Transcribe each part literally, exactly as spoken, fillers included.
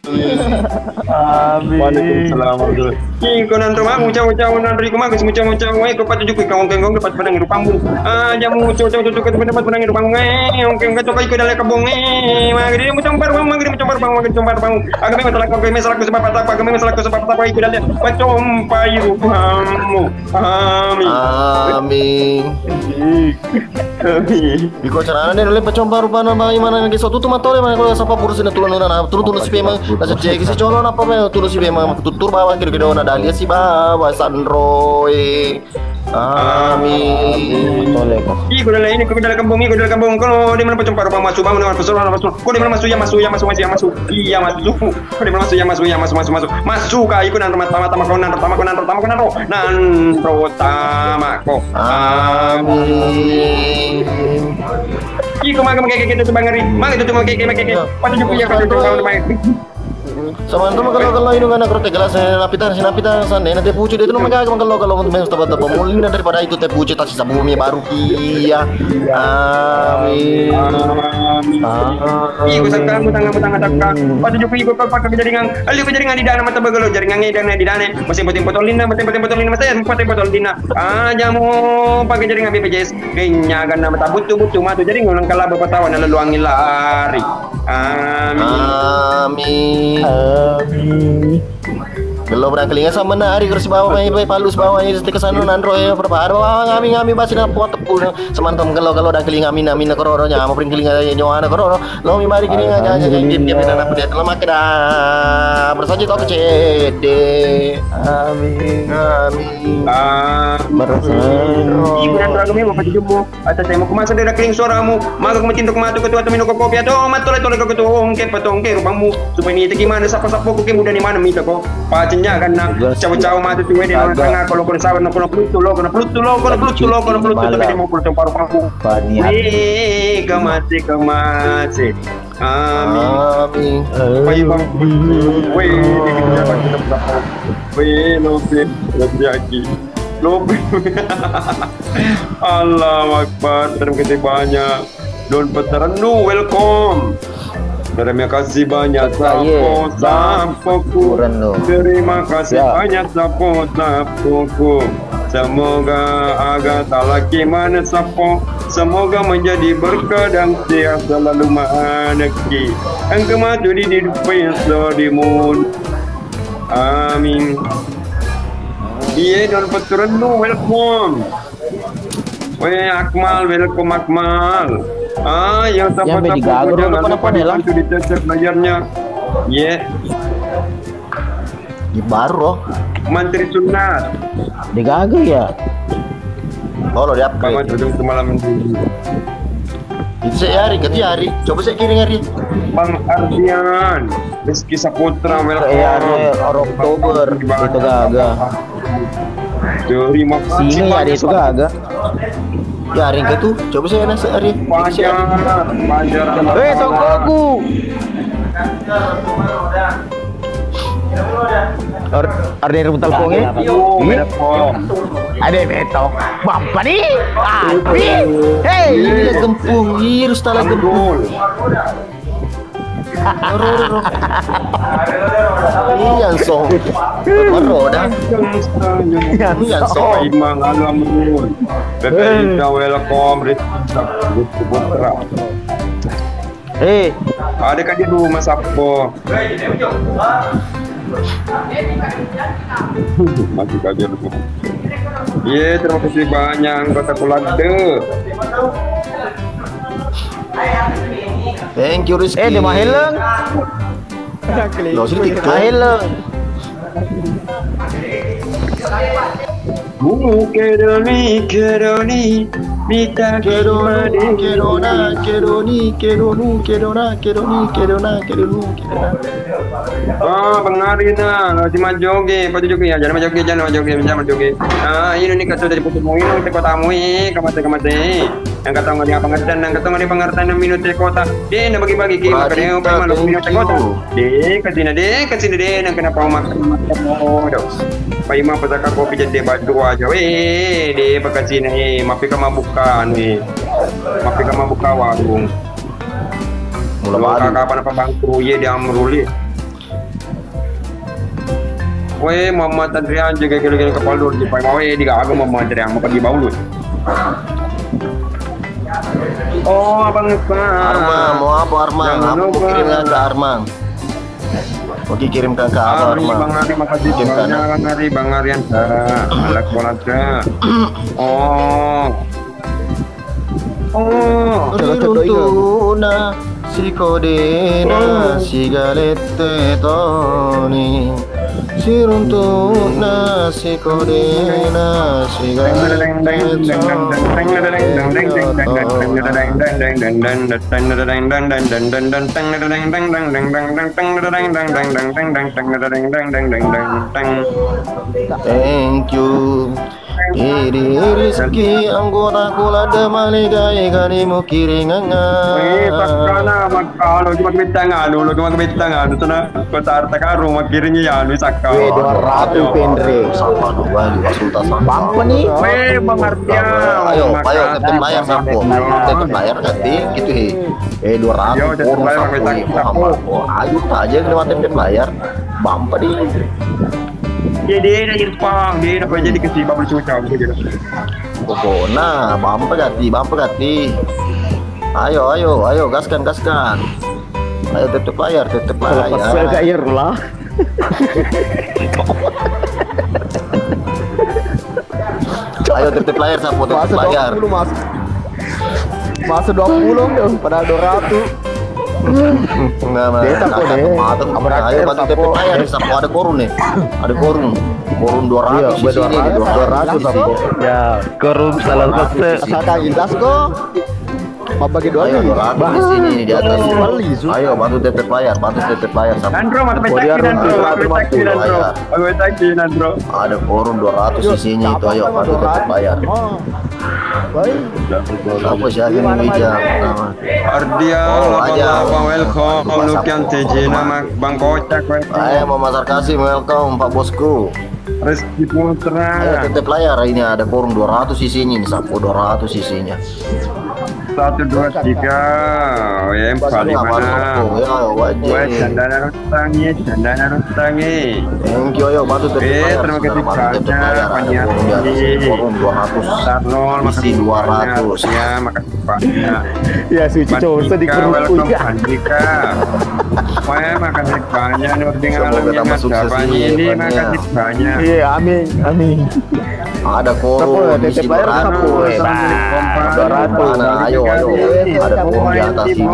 Amin. Waalaikumsalam warahmatullahi. Iko nanro mamu, cau, cau, nanro iko mamu, cau, cau, iko patu juku, kau, kau, kau, patu padang rupamu. Ah, jamu, cau, cau, cau, cau, patu padang rupamu. Eh, oke, oke, cau, iko dalam kebun. Eh, magari mu campar bang, magari mu campar bang, magari campar bang. Agak memang salah kau, memang salah kau sebab apa? Agak memang salah kau sebab apa? Iko dalam pacompai rupamu. Amin. Amin. Amin. Iko carana de nulle pacompa rupana, bagaimana lagi so tutu matole mana ko sapa purusina tulunna, tulung-tulung si pemang, nasa cegi si colo napa me tulung si pemang, tuttur bawa kira-kira na dalia si bawa sanroe. Amin. Iko dalam ini, iko dalam kampung, iko dalam kampung. Kalau di mana pacompa rupa masuk, bangun dengan pesona, masuk. Kau di mana masuk, ya masuk, ya masuk, masuk, ya masuk. Iya masuk. Kau di mana masuk, ya masuk, ya masuk, masuk, masuk. Masuk kah, iko nanro mata, mata, mata, nanro, tama, nanro, tama, nanro. Nanro tama ko. Amin. Iko maga makeke kita tu bangari. Maga tu makeke makeke. Patu juku ya patu juku. Samanto magello-gello inung anak roti gelas, eh, napitan, sinapitan, sandena teh pucuk, de tu magaga magello-gello untuk main tebak-tebak. Mulina daripada itu teh pucuk, tasi sabumi baru iya. Amin. Iko sangka, mutanga, mutanga, sangka. Patu juku iko pakai jaringan. Ali ko jaringan di dana mata bagalo, jaringan di dana, di dana. Masih penting potolina, masih penting potolina, masih penting potolina. Ah, jamu pakai jaringan B P J S. Kenya gana mata butu-butu matu jaringan, nang kala bapak tawa na lalu angin lari. Amin. Amin. Amin. Gello berang kelinga sama na hari terus bawa mai, mai palus bawa ini, setika sana nanro ya, berapa hari bawa ngami, ngami basi na pot tepung. Semantam gello, gello dan kelinga mina, mina kororo, nyama pring kelinga nyawana kororo. Lo mi mari kelinga, nyanya, nyanya, game, game, dan apa dia telah makan dah. Bersaji tau kecede. Amin. Amin. Bersaji. Ibu dan keluarga memang pasti jumbo. Atau saya mau kemasa dari keling suaramu. Maka aku mencinta kematu ketua atau minum kopi atau matole tole ke ketua ongke patongke rupamu. Supaya ini gimana, sapa-sapa kok, mudah di mana minta kok. Pacenya kan na. Cawa-cawa matu tuwe de nang tanga, kolo-kolo sabar, no kolo plutu lo, kolo plutu lo, kolo plutu lo, kolo plutu lo, kolo plutu lo, kolo plutu lo, kolo plutu lo, kolo plutu lo. Wih, kemasi, kemasi. Amin. Amin. Wih, bang. Wih, dikit ya, bang, kita berapa? Wih, lo sih, lo sih, Aki. Lo, Allahu Akbar, terima kasih banyak. Don Peterendu, welcome. Terima kasih banyak, sapo, sapoku. Terima kasih banyak, sapo, sapoku. Semoga aga talaki mana sapo. Semoga menjadi berkah dan sehat selalu maneki. Engke matu di di peso di mun. Amin. Iye, Don Peterendu, welcome. Weh, Akmal, welcome, Akmal. Ah, yang sama-sama digagal, jangan lupa dibantu dicek layarnya. Ye. Di baru loh. Mantri sunat. Digagal ya? Oh, lo diupgrade. Paman duduk semalam dulu. Itu saya hari, ganti hari. Coba saya kirim hari. Bang Ardian. Rizky Saputra, welcome. Iya, Oktober, itu gaga. Terima kasih. Sini ya, ada itu gaga. Ya, hari itu. Coba saya nasi hari. Pajar, Pajar. Eh, tongkokku. Ar-, ada yang rumput telpon, ya? Ada betok. Bapa nih. Api. Hei. Ini gempung, virus tala gempung. Ro, ro, ro. Iyan so. Ro dah. Iyan so. Imang alam run. Pemerintah welcome, Rizky Saputra. Eh, ada kan di rumah sapo. Masih kajian rumah. Iya, terima kasih banyak anggota keluarga. Thank you, Rizky. Eh, di Maheleng. Lo, sedikit. Maheleng. Mu kedoni, kedoni, mita kedona, kedona, kedoni, kedonu, kedona, kedoni, kedona, kedonu, kedona. Ah, bengari na, lo si majoge, patu joge ya, jangan majoge, jangan majoge, jangan majoge. Ah, ini nih kata dari putu mu ini, kita kota mu, eh, kamate, kamate. Nang katong dia pengertian, nang katong dia pengertian, nang minute kota. De, nang bagi-bagi ki, makanya apa malu minute kota. De, kasina de, kasina de, nang kenapa makan, makan, oh, do. Pai ma pasaka kopi jande batu aja, weh, de, pakasina, eh, mapi ka mabuka, anu, eh. Mapi ka mabuka warung. Mula baru. Kapan apa bangku, ye, dia meruli. Weh, Muhammad Adrian, jaga gila-gila kepala dulu, Jepang. Weh, di gaga Muhammad Adrian, mau pergi bau lu. Oh, Abang Iqbal. Armang, mau apa, Armang? Jangan Apa mau lupa. Kirim ke Armang? Oke, kirimkan ke apa, Ari, Armang? Bang Ari, makasih banyak, Bang Ari, Bang Arian. Anak sekolah. Oh. Oh. Riruntu'na sikodena sigalette toni. Siruntu'na sikodena sigalette toni. Thank you. Iri rizki anggota kula de maligai gani mukiringanga. Eh, sakkana, mak-, anu, cuma bintang anu, lo cuma bintang anu, sana kota harta karung, makiringi anu, sakka. Weh, dua ratus, Pendre. Sama dua, dua sultan sama. Bang, apa nih? Weh, Bang Artia, ayo, ayo, tetep bayar, Sampo. Tetep bayar, nanti, gitu, he. Eh, dua ratus, ayo, tetep bayar, Sampo, Bang, Sampo. Ayo, aja, tetep bayar. Bampa di. Jadi, ada Irfan, dia dapat jadi ke si Babel Suca, gitu. Pokoknya, bampa gati, bampa gati. Ayo, ayo, ayo, gaskan, gaskan. Ayo, tetep bayar, tetep bayar. Kesel gak, Ir, lah? Ayo, tetep bayar, Sampo, tetep bayar. Masa dua puluh, Mas. Masa dua puluh, padahal dua ratus. Nah, nah, Desa kok, kakak deh. Mateng. Ayo, bantu tetep bayar, Sampo, ada korun nih. Ada korun. Korun dua ratus di sini, dua ratus di sini. Ya, korun salah satu. Asalkan jelas kok. Mau bagi dua. Ayo, nih. Dua ratus di sini, di atas. Beli, Su. Ayo, bantu tetep bayar, bantu tetep bayar, Sampo. Nandro, mau tetep bayar, Nandro, mau tetep bayar, Nandro. Mau tetep bayar, Nandro. Ada korun dua ratus isinya itu, ayo, bantu tetep bayar. Oh. Baik. Apa sih, Agung Wija? Ardia, oh, Aja. Abang, welcome. Lukian Tejina, Bang Kocak, welcome. Ayo, Mama Sarkasi, welcome, Pak Bosku. Rizky Putra. Ayo, tetep layar, ini ada korun dua ratus isinya, ini Sampo dua ratus isinya. Satu, dua, tiga. Oh, ya, empat, lima, enam. Ya, wajib. Wes, candana rutangi, candana rutangi. Thank you, ayo, bantu tetep layar. Eh, terima kasih banyak, Pak Yati. Tarnol, makasih banyak. Isi dua ratus. Ya, makasih banyak. Ya, si Cico, sedih. Welcome, Pandika. Wah, makasih banyak, Nurdin. Semoga tambah sukses ini, makasih banyak. Iya, amin, amin. Ada korun, tetep bayar, dua ratus. Ayo, ayo. Ada korun di atas ini.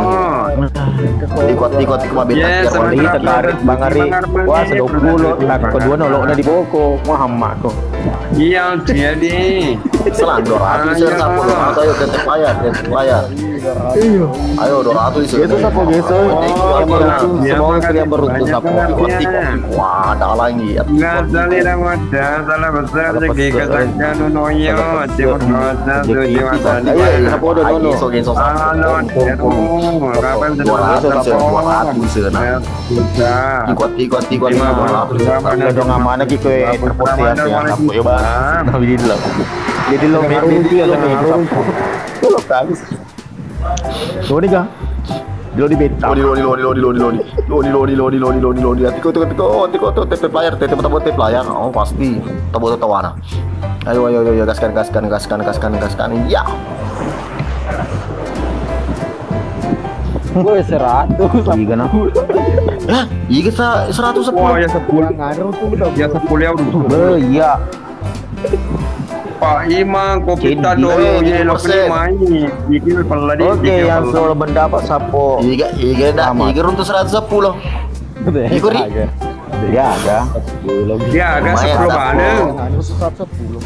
Ikut, ikut, ikut, bintang. Bang Ari, wah, sedoppulo. Nah, kedua nolokna di boko. Wah, emak kok. Iya, jadi. Selang dua ratus, ayo, tetep bayar, tetep bayar. Iya. Ayo, dua ratus, geso, Sampo, geso. Thank you, Sampo. Semoga kalian beruntung, Sampo. Wah, ada lagi, ya. Nggak salah, Ramadan, salah besar, rezeki kata Janu Noyo, Timur Kota, tujuh mata. Iya, Sampo, udah, geso, geso, Sampo. Halo, kapan dua ratus, dua ratus, nah. Bisa. Ikut, ikut, ikut, dua ratus. Udah dong, amanah, gitu, ya, terpaksa, ya, Sampo, ya, Bang. Alhamdulillah. Jadi, lo, lo, Sampo. Lo, kan. Doni ga? Doni beta. Lodi, lodi, lodi, lodi, lodi, lodi. Lodi, lodi, lodi, lodi, lodi, lodi. Tiko, tiko, tiko, tiko, tiko, tetep layar, tetep, tetep layar. Oh, pasti. Tabo tawana. Ayo, ayo, ayo, ayo, gaskan, gaskan, gaskan, gaskan, gaskan. Ya. Woi, seratus. Iga na. Hah? Iga sa-, seratus sepuluh. Wah, ya sepuluh. Kurang ajar tuh udah. Ya sepuluh ya udah. Be, iya. Pak Imang, kopi tado, eh, ye, lo peli mai. Oke, yang soal pendapat, Sampo. Iga, iga dah, iga runtuh seratus sepuluh. Iga, ri. Ya, aga. Ya, aga sepuluh balik. Anu, seratus sepuluh.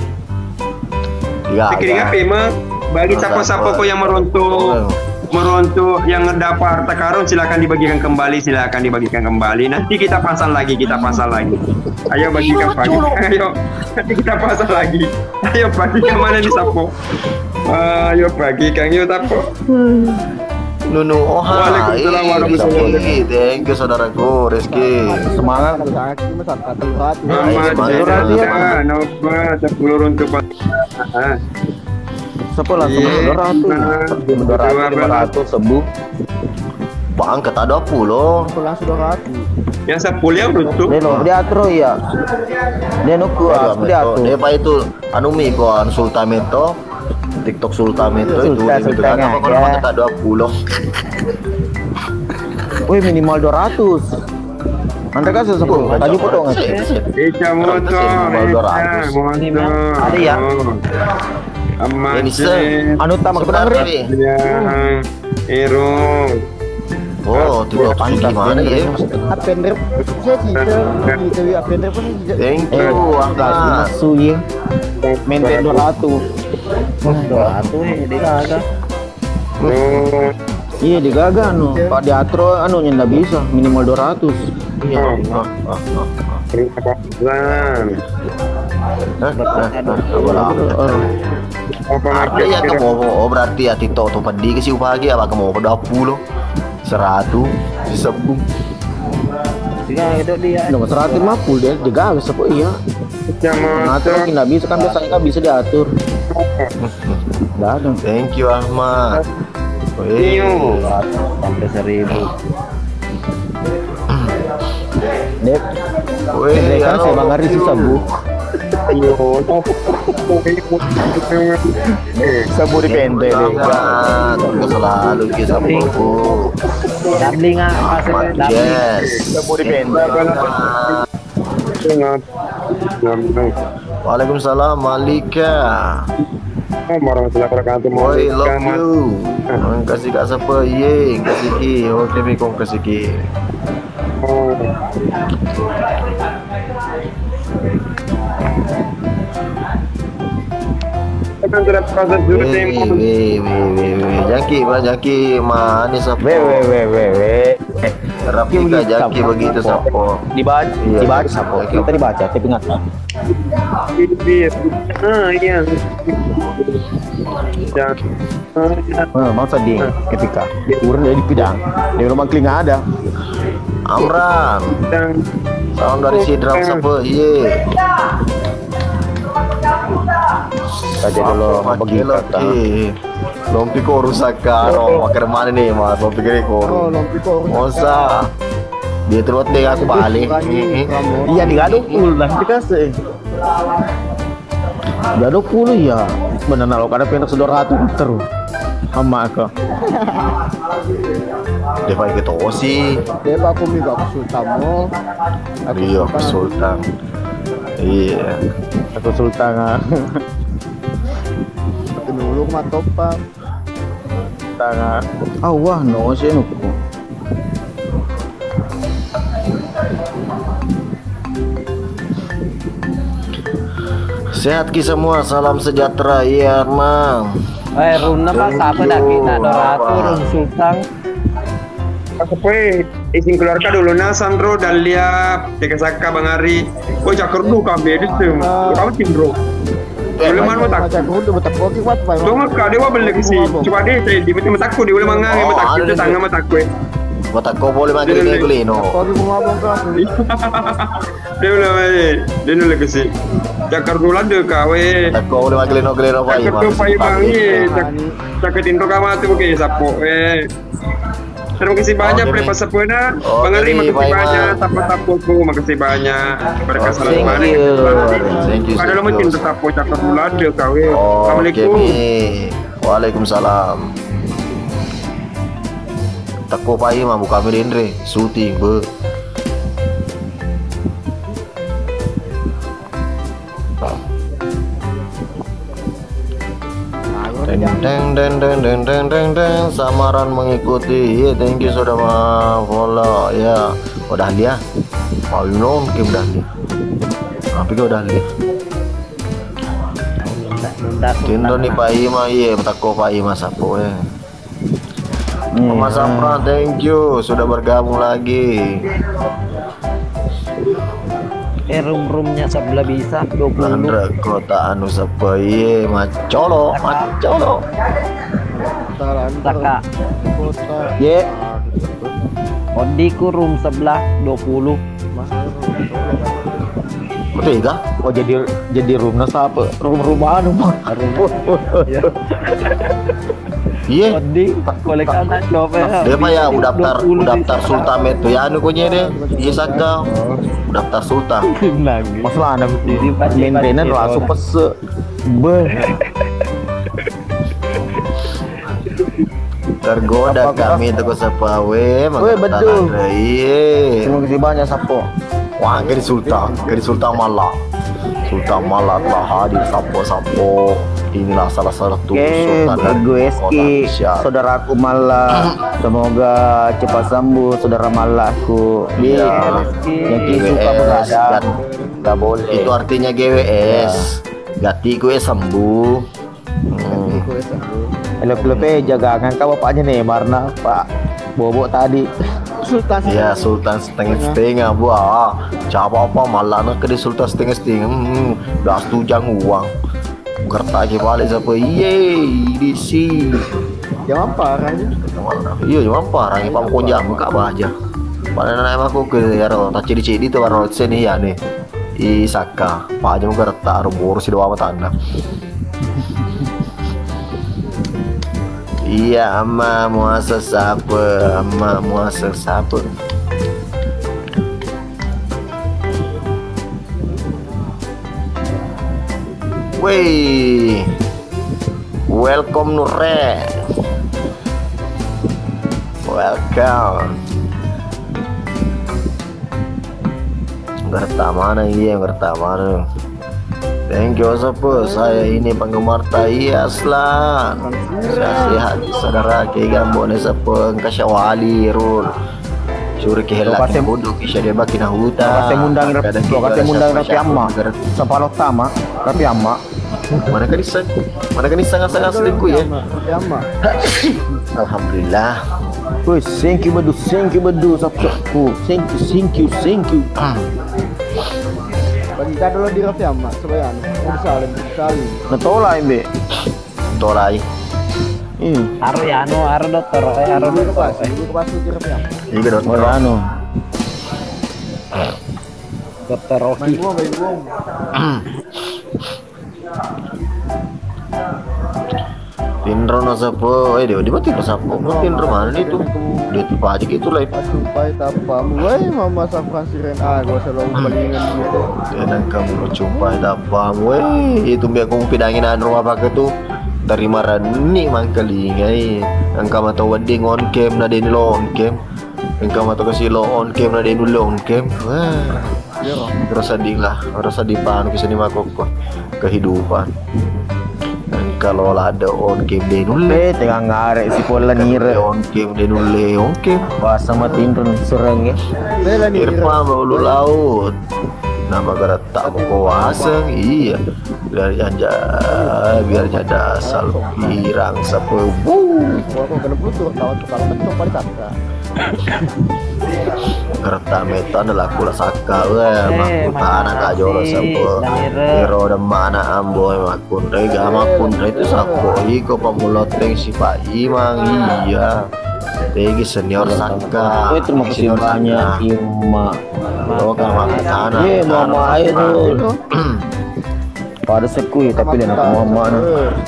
Ya, aga. Pikirin apa, Imang? Bagi siapa-siapa kok yang meruntuh. Meruntuh yang dapat harta karun, silakan dibagikan kembali, silakan dibagikan kembali. Nanti kita pasang lagi, kita pasang lagi. Ayo bagikan, bagikan. Ayo, nanti kita pasang lagi. Ayo bagikan, mana nih, Sampo? Ayo bagikan, yuk, Sampo. Nunu, oh, hai. Waalaikumsalam warahmatullahi wabarakatuh. Thank you, saudaraku Rizky. Semangat. Semangat, semangat. Nova, sepuluh runtuh. Ah. Siapa langsung dua ratus? Iya, dua ratus, lima ratus, seribu. Bang, kata dua puluh. Aku langsung dua ratus. Yang sepuluh yang runtuh. Dia no, dia atur ya. Dia nuku, aku dia atur. Dia apa itu? Anu mi ko anu Sultan Meto. TikTok Sultan Meto itu. Sultan, Sultan apa? Apa tak dua puluh. Wih, minimal dua ratus. Nanti kasih sepuluh. Tadi potongan. Ica motor, Ica motor. Ada ya? Aman. Anu tamak tenang, Ri. Ya, Ero. Oh, tiba tinggi mana ya? Apa yang rep? Saya tidak, tidak, apa yang rep? Thank you, Angga. Suye. Maintain dua ratus. Dua ratus, eh, dia ada. Iya, digaga anu. Pak diatur anu ndak bisa, minimal dua ratus. Iya. Terima kasih. Apa lagi? Apa lagi? Artinya kamu, oh, berarti ya TikTok tu pedih ke si upagi apa kamu dua puluh, seratus, disebut. Nomor seratus lima puluh dia, digaga sepuluh iya. Ngatur ndak bisa kan, biasanya kan bisa diatur. Nggak ada. Thank you, Ahmad. Wih. Sampai seribu. Dek. Wih, kan saya mangari si Sabu. Sabu di Pente, Dek. Ahmad, sukses selalu ki Sabu. Darling, ah, Ahmad, darling. Yes. Sabu di Pente. Waalaikumsalam, Malika. Warahmatullahi wabarakatuh. Woi, love you. Makasih Kak Sepe, iye, kasih ki. Oke, mi kong kasih ki. Oh. Kan sudah proses dulu. Weh, tempo. Weh, weh, weh, weh. Jaki, Bang, Jaki, manis apa? Weh, weh, weh, weh, weh. Eh, Rafika Jaki begitu, sapo. Dibaca, iya, dibaca, sapo. Jaki. Kita dibaca, tapi nggak tahu. Iya. Ah, iya. Ya. Ah, iya. Eh, masa di ketika urun jadi pidang, di rumah kling ada. Amran. Pidang. Salam dari Sidrap, sapo, iye. Kita jadi lo bagi kata. Lompi ko rusak karo, makan mana nih, Mas? Lompi gede ko. Oh, lompi ko rusak. Mosa. Dia terus deh aku balik. Iya, di gadok pul nanti kasih. Gadok pul ya. Bener nalo kada pentas dua ratus terus. Sama aku. Dia pakai ketosi. Dia pakai mie bakso tamu. Iya, aku Sultan. Iya. Aku Sultan, ah. Dulu mah top, Pak. Tanga. Ah, wah, no, sih, no. Sehat ki semua, salam sejahtera. Iya, Mang. Eh, runna, Pak, siapa dah kita doratur, Pak. Run Sultan. Aku poi izin keluarga dulu, nah, Sandro, Dahlia, Teka Saka, Bang Ari. Woi, cakar dulu, kami edit tuh. Kamu tim, bro. Boleh mana matakku? Dong, Kak, dia beli ke si. Coba deh, saya di mata matakku, dia boleh mangang, matakku, itu tangan matakku, eh. Matakku boleh manggil dia, dia beli, no. Dia boleh, eh, dia boleh ke si. Cakar dulu ada, Kak, weh. Matakku boleh manggil, no, gelero, Pak. Cakar tuh, Pak Imang, iya. Cak-, cakar tinto kamu tuh, oke, sapo, eh. Terima kasih banyak, Pre Pasapena. Bang Ari, makasih banyak. Thank you. Thank you. Ada lo mungkin tetap ucap bulan dia kau. Assalamualaikum. Waalaikumsalam. Takko pai ma buka mi denre syuting be. Deng, deng, deng. Samaran mengikuti. Iya, thank you sudah ma-follow. Ya, udah dia. Mau nongke udah dia. Tapi kau udah dia. Tindo ni Pak Ima, iya, takko Pak Ima sapo, eh. Iya. Mama Sapra, thank you sudah bergabung lagi. Eh, room-roomnya sebelah bisa dua puluh. Landra kota anu sepe, iye, macolo, macolo. Saka. Ye. Odiku room sebelah dua puluh. Betul kah? Oh, jadi, jadi roomnya siapa? Room-room anu, Pak. Room. Ya. Iya. Wedding, boleh kata coba. Dia mah ya, daftar, daftar sultan itu ya, anu, kunyah deh. Iya, Saka. Daftar sultan. Nangis. Masalah anak. Jadi, pas maintenance langsung pese. Beh. Tergoda kami toko sapa we, weh, betul. Iya. Terima kasih banyak, Sapo. Wah, gari Sultan, gari Sultan Malla. Sultan Malla telah hadir, Sapo-Sapo. Inilah salah satu Sultan dari Kota Indonesia. Saudaraku Malla, semoga cepat sembuh saudara Mallaku. Iya. Yang suka begadang, nggak boleh. Itu artinya G W S. Gatiku es sembuh. Hmm. Klub-klub eh, jagangan kau bapaknya Neymar nah, Pak Bobo tadi. Sultan. Iya, Sultan setengah-setengah, buah. Coba apa malah nak ke di Sultan setengah-setengah. Hmm, das tujang uang. Gertak ke balik siapa? Iye, di si. Jam apa arahnya? Iya, jam apa arahnya? Pak Kojam, kak baja. Pada naik aku ke ya, tak ciri-ciri itu baru sini ya nih. I Saka, paja muka retak, aro boros sido awa tanna. Iya, amma muasa sape, amma muasa sape. Wei. Welcome Nure. Welcome. Gerta mana iya, gerta mana? Thank you, Sapo. Saya ini penggemar tai aslan. Sehat-sehat, saudara. Kega mbone Sapo, engka syawali, Rul. Curi kehela bodoh, kisah dia baki na huta. Lokasi mundang, lokasi mundang Raffi Amma. Sapalo tama, Raffi Amma. Mana kan iseng? Mana kan iseng asal asliku ya? Alhamdulillah. Wes, thank you Bedu, thank you Bedu, Sapsokku. Thank you, thank you, thank you. Bagi kado lo di Raffi Amma, coba ya, anu. Salim, salim. Natola imbe. Tolai. Hmm. Aro ya anu, aro dokter, eh, aro dokter. Iya dokter. Anu. Dokter Rocky. Tinro na Sapo, eh, dia, dia tinro Sapo. Mau tinro mana nih tuh? Dia tuh aja gitu lah. Cumpai tapam. Woi, mama Safran Siren. Ah, gua selalu palingan gitu. Dia nang kamu cumpai tapam. Woi, itu biar kamu pidangin anu apa ke tuh? Dari marani mangkalingai. Engka mata wedding on cam na deni lo on cam. Engka mata kasi lo on cam na deni lo on cam. Wah. Iya, Bang. Rasa ding lah, rasa dipanu kisah ni makokko kehidupan. Engka lo ladde on game de nulle. Eh, tengah ngarek si pola nire. On game de nulle, on game. Bahasa matinrun sereng ya. Irfan baulu laut. Nama geretak moko waseng, iya. Biar janja, biar jada asal pirang sepebu. Wah, kok kena bluetooth, kawan tukang kencok paling kata. Kerta metan adalah kula sakka, weh, eh, makutana kajoro sapo. Iro demana ambo makkunre, ga makkunre itu sapo. Iko pamuloteng si Pak Imang, iya. Tegi senior sakka. Oh, terima kasih banyak, Ima. Oh, ga makutana. Iya, mama ayo tuh. Pada sekui, tapi dia nak mama.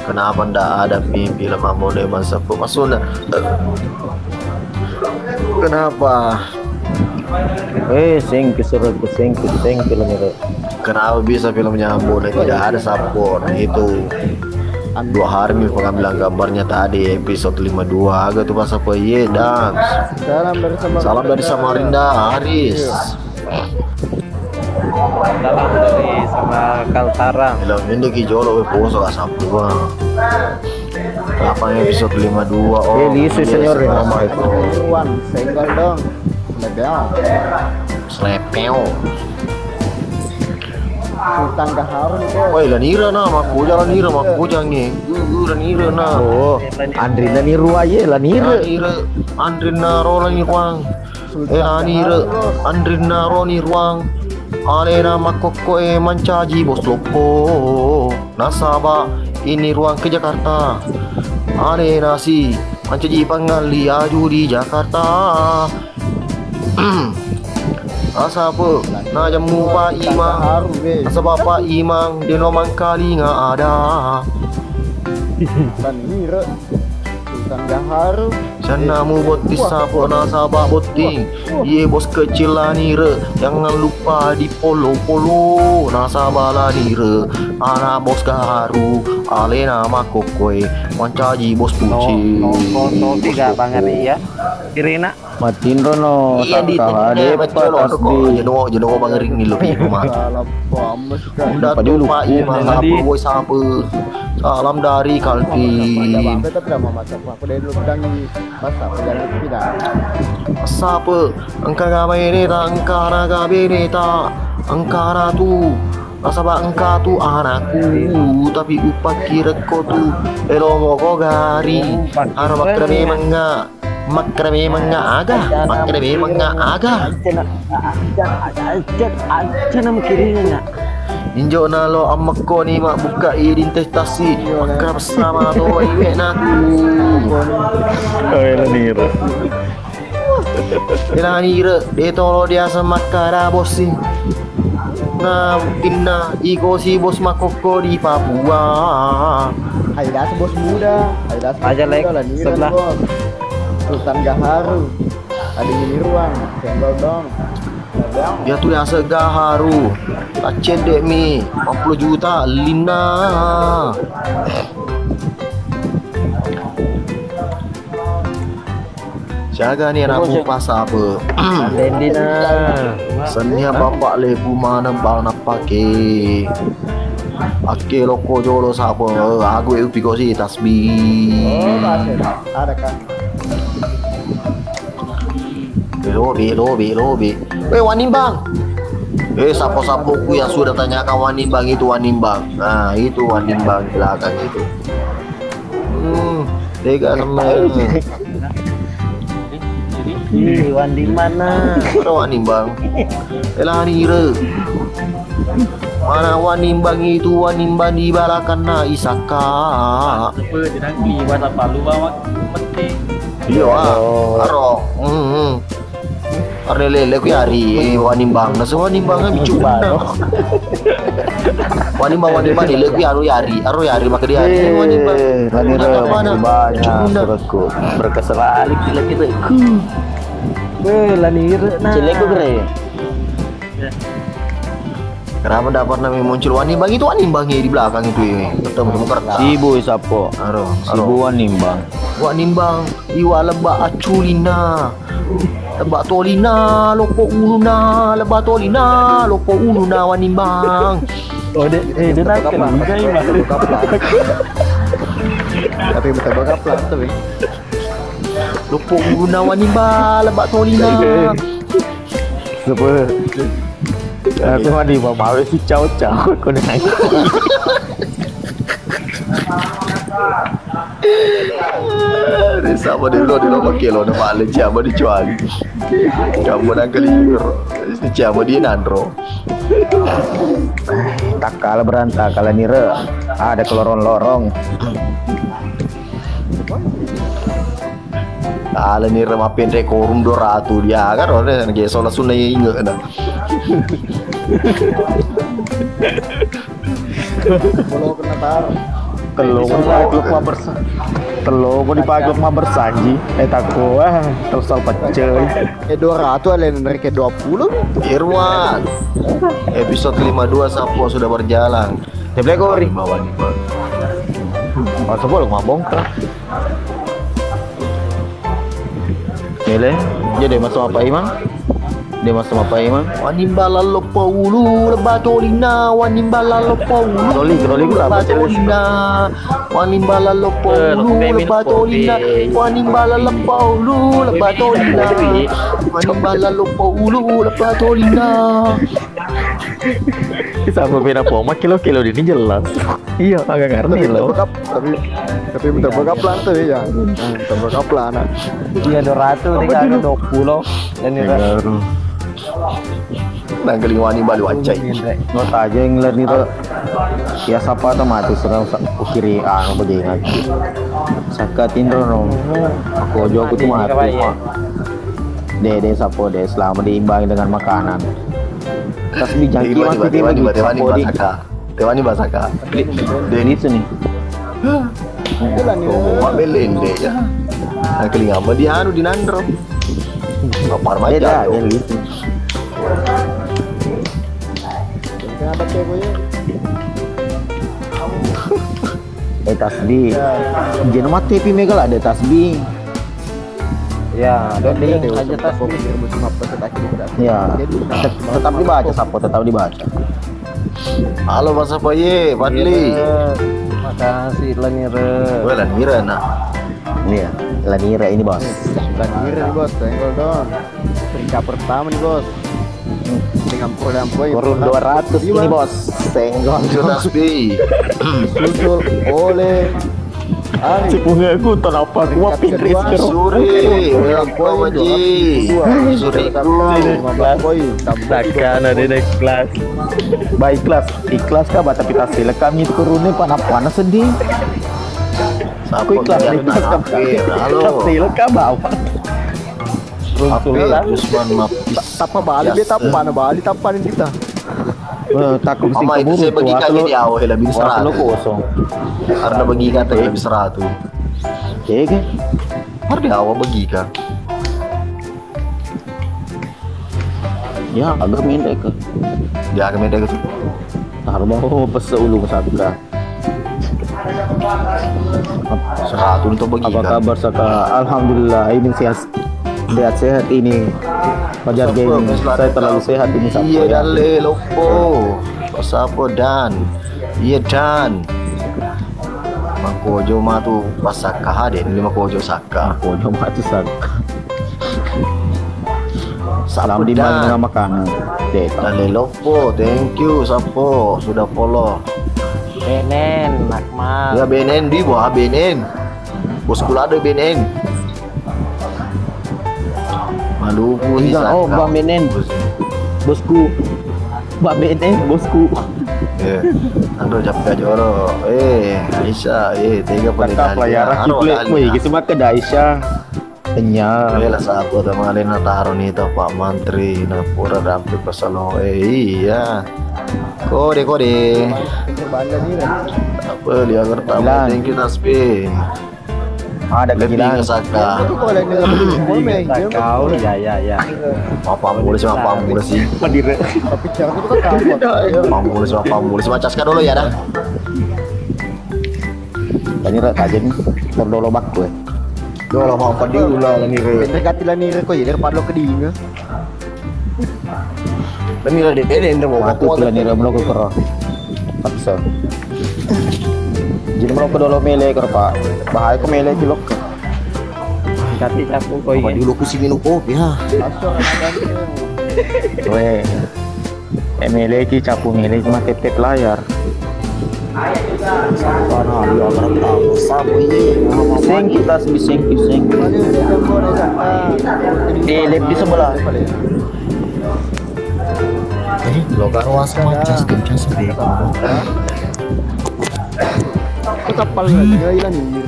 Kenapa ndak ada pi film Ambon Deman sepuluh? Maksudnya, kenapa? Eh, sengke suruh ke sengke, sengke lah mereka. Kenapa bisa filmnya Ambon tidak ada sapo? Nah, itu dua hari mi pengambilan gambarnya tadi episode lima dua, agak tuh pas apa, iya, dan salam dari Samarinda, Aris. Salam dari sama Kaltara. Bilang ini ki jolo we poso ka sapu, Bang. Kapan episode lima dua? Oh, eh, lisu iya, senior ya, sama itu. Wan, senggol dong. Lebel. Slepeo. Sultan Gaharu itu. Woi, lanira na, makuja lanira, makuja nge. Gu, gu, lanira na. Oh, Andri lanira aye, lanira. Lanira, Andri na ro lanira. Eh, anire, anrinna roni ruang. Alena makkokko e mancaji bos loppo. Nasaba ini ruang ke Jakarta. Alena si mancaji pangalli aju di Jakarta. Asa pe najemmu Pak Imang. Nasaba Pak Imang deno mangkalinga ada. Dan nire. Tangga haru. Sanna mu botting sapo nasaba botting. Iye bos kecil lanire, jangan lupa di polo-polo nasaba lanire. Anak bos gaharu, alena makkokkoe, mancaji bos pucing. No, no, no, no, tiga banget iya. Irina. Matinro no. Iya, di sakkaha de' pa tasbih. Jeno, jeno bangering ni lo pi ma. Salam pames kan. Udah tuh, Pak Imam, sapu, boy, sapu. Salam dari Kalvin. Ada bang, tetap dah mama sapu. Aku dari dulu bilang ini, masa pejalan tidak. Sapu, engka ga bene ta, engka na ga bene ta, engka na tu. Nasaba engka tu anakku, tapi upakkirekko tu, elo moko gari. Aro makkeda memang nga, makkeda memang nga aga, makkeda memang nga aga. Injo nalo ammekko ni mabbukka i dintestasi, makkeda bersama to iwe naku. Kau yang nira. Ela nire, de tolo diaseng makkada bossi. Na, buktinna, iko si bos makkokko di Papua. Ayo das bos muda, ayo das bos muda, Lek, lah nire sebelah. Bos. Sultan Gaharu, ada Nirwan, Cendol dong. Iya tu diaseng Gaharu. Taccedde mi, empat puluh juta, linna. Siaga ni anak mupa sape. Dendina. Sennia bapak lebu maneng bang napake. Akke lokko jolo sape. Agu e upiko si tasbih. Oh, ada kan. Lobi, lobi, lobi. Weh, Wanimbang. Eh, sapo-sapoku yang sudah tanyakan Wanimbang itu Wanimbang. Nah, itu Wanimbang di belakang itu. Hmm, tega sama. Ih, Wandi mana? Mana Wanimbang? Elani ire. Mana Wanimbang itu, Wanimbang di balakanna Isaka. Apa jenang di mata palu bawa mesti. Iya, ah. Aro. Hmm, hmm. Arne lele ku yari Wanimbang. Nasa Wanimbang kan bicuna. Wanimbang, Wanimbang lele ku yari, yari. Aro yari maka dia yari. Wanimbang. Lani mana? Bicuna. Berkeseralik lagi tuh. Eh, lani ire na. Celeku gere. Kenapa ndak pernah muncul Wanimbang itu? Wanimbang di belakang itu ya. Ketemu sama kertas. Sibu sapo. Aro, sibu Wanimbang. Wanimbang. Iwa lebba aculina, lebba tolina, lopo uluna, lebba tolina, lopo uluna Wanimbang. Oh, de, eh, de nakal. Tapi betul bakal pelan tapi. Lopo uluna Wanimbang, lebba tolina. Apa? Aku mandi bawa si cau-cau kau nak. Risaba delo, delo pakai lo nama le ciama dicuali. Kamu nang kali ciama dia nanro. Takkala beranta kala nire ada kelorong-lorong. Ala nire mappenre korung dua ratu dia kan ora geso langsung na inge na. Kalau kena tar. Kalau kau dipakai klub mabersa-, kalau kau dipakai klub mabersanji, eh tako ah, terus pecel. Eh, dua ratu ada yang narik ke dua puluh. Irwan. Episode lima dua sapo sudah berjalan. Teblek kori. Bawa ni. Masuk boleh mabongkar. Ele, jadi masuk apa imang? Dia masuk apa imang? Wanimbang lallo paulu lebba tolina, Wanimbang lallo paulu. Loli, loli gua lebba apa, Cel? Tolina. Wanimbang lallo paulu lebba tolina, Wanimbang lallo paulu lebba tolina. Wanimbang lallo paulu lebba tolina. Sama beda poma kilo-kilo ini jelas. Iya, agak ngerti lo. Tapi, tapi minta bokap pelan tuh ya. Nah, minta bokap pelan. Iya, dua ratus, tiga ratus dua puluh. Dan itu. Nang keling wani balu acai. Lo aja yang ngeliat nih, Ro. Ya, siapa tuh mati, serang sa-, kiri, anu, begini. Saka tinro, no. Aku aja, aku tuh mati, Pak. Dede, sapo, de, selama diimbangi dengan makanan. Tasbih jangki mati, tiba di sapo, di. Tewani basaka. Tewani basaka. Di, di itu nih. Mabellende ya. Nakeling apa di anu di nanro. Apa remaja? Beda, beda gitu. Kenapa cewek gue? Eh, tasbih. Jeno mate pi mega lah ada tasbih. Ya, doding aja tas. Ya, tetap dibaca, Sapo, tetap dibaca. Halo, Mas Sapo, ye, Fadli. Iya, makasih, Lanira. Weh, Lanira, nah. Iya, Lanira ini, Bos. Lanira nih, Bos, senggol dong. Peringkat pertama nih, Bos. Dengan program boy. Kurun dua ratus ini, Bos. Senggol. Jonas B. Disusul oleh Ari. Sepungaku tolapa kuat Peringkat kedua. Pinris, Bro. Suri, welcome, Haji. Suriku. Lima belas poin. Takkan ada next class. Baik, kelas. Ikhlas kah, bata pita sila kami turunnya panas-panas sedih. Sapo ikhlas, ikhlas, halo. Sila kah bawa. Apa ya, Usman, maaf. Tappa bali, dia tappa, na bali, tappa ni kita. Eh, takut sing keburu, itu saya bagi kami di awal lebih seratus. Kosong. Karena bagi kata lebih seratus. Oke, oke. Harus di awal bagi kan. Ya, agak mendek ke. Dia agak mendek ke. Taruh bawa pesa ulu ke Saka. Seratus untuk bagi. Apa kabar, Saka? Alhamdulillah, ini sehat, sehat-sehat ini. Fajar Gaming, saya terlalu sehat ini, Saka. Iya, ya. Dalle Loppo. Sapo Dan. Iya, Dan. Mangkojo matu pas Saka hadir, ini Mangkojo Saka. Mangkojo matu Saka. Sapo Dan. Makanan. Dalle Loppo. Oh, thank you, Sapo, sudah follow. Benen, Akmal. Ya, Benen, di bawah Benen. Bosku lado Benen. Maluku sih. Enggak, oh, Bang Benen. Bosku. Bang Benen, bosku. Eh, anu capek aja orang. Eh, Aisyah, eh, tega pernikahan. Woi, gitu mah ke Aisyah. Kenyang. Wela sabo temalena taro ni to Pak Mantri, na pura rampe pasalo. Eh, iya. Kode, kode. Apa dia pertama? Thank you, Tasbih. Ada kegilaan. Saka. Kau, ya, ya, ya. Apa mulai sih, apa mulai sih? Madire. Apa mulai sih, apa mulai sih? Baca sekali dulu ya, dah. Tadi rek aja nih, terdolo bakku ya. Dolo mau apa diulang lagi, Re? Pendek hati lah nih, Re, kok ya, daripada lo kedinga. Tapi lah, dia, dia, dia mau mati tuh lah nih, Re, lo kekero. Paksa. Jadi lo kedolo mele kero, Pak. Bahaya kok mele cilok. Tapi aku kok apa ini. Dulu ku si minum kopi, ha. Weh. Eh, meleki, capu meleki, mah tep-tep layar. Seng kita sebiseng-biseng. Eh, lab di sebelah. Eh, lo gak ruas mah, cas, cas, deh. Aku tapal lagi, ya, ilang, anjir.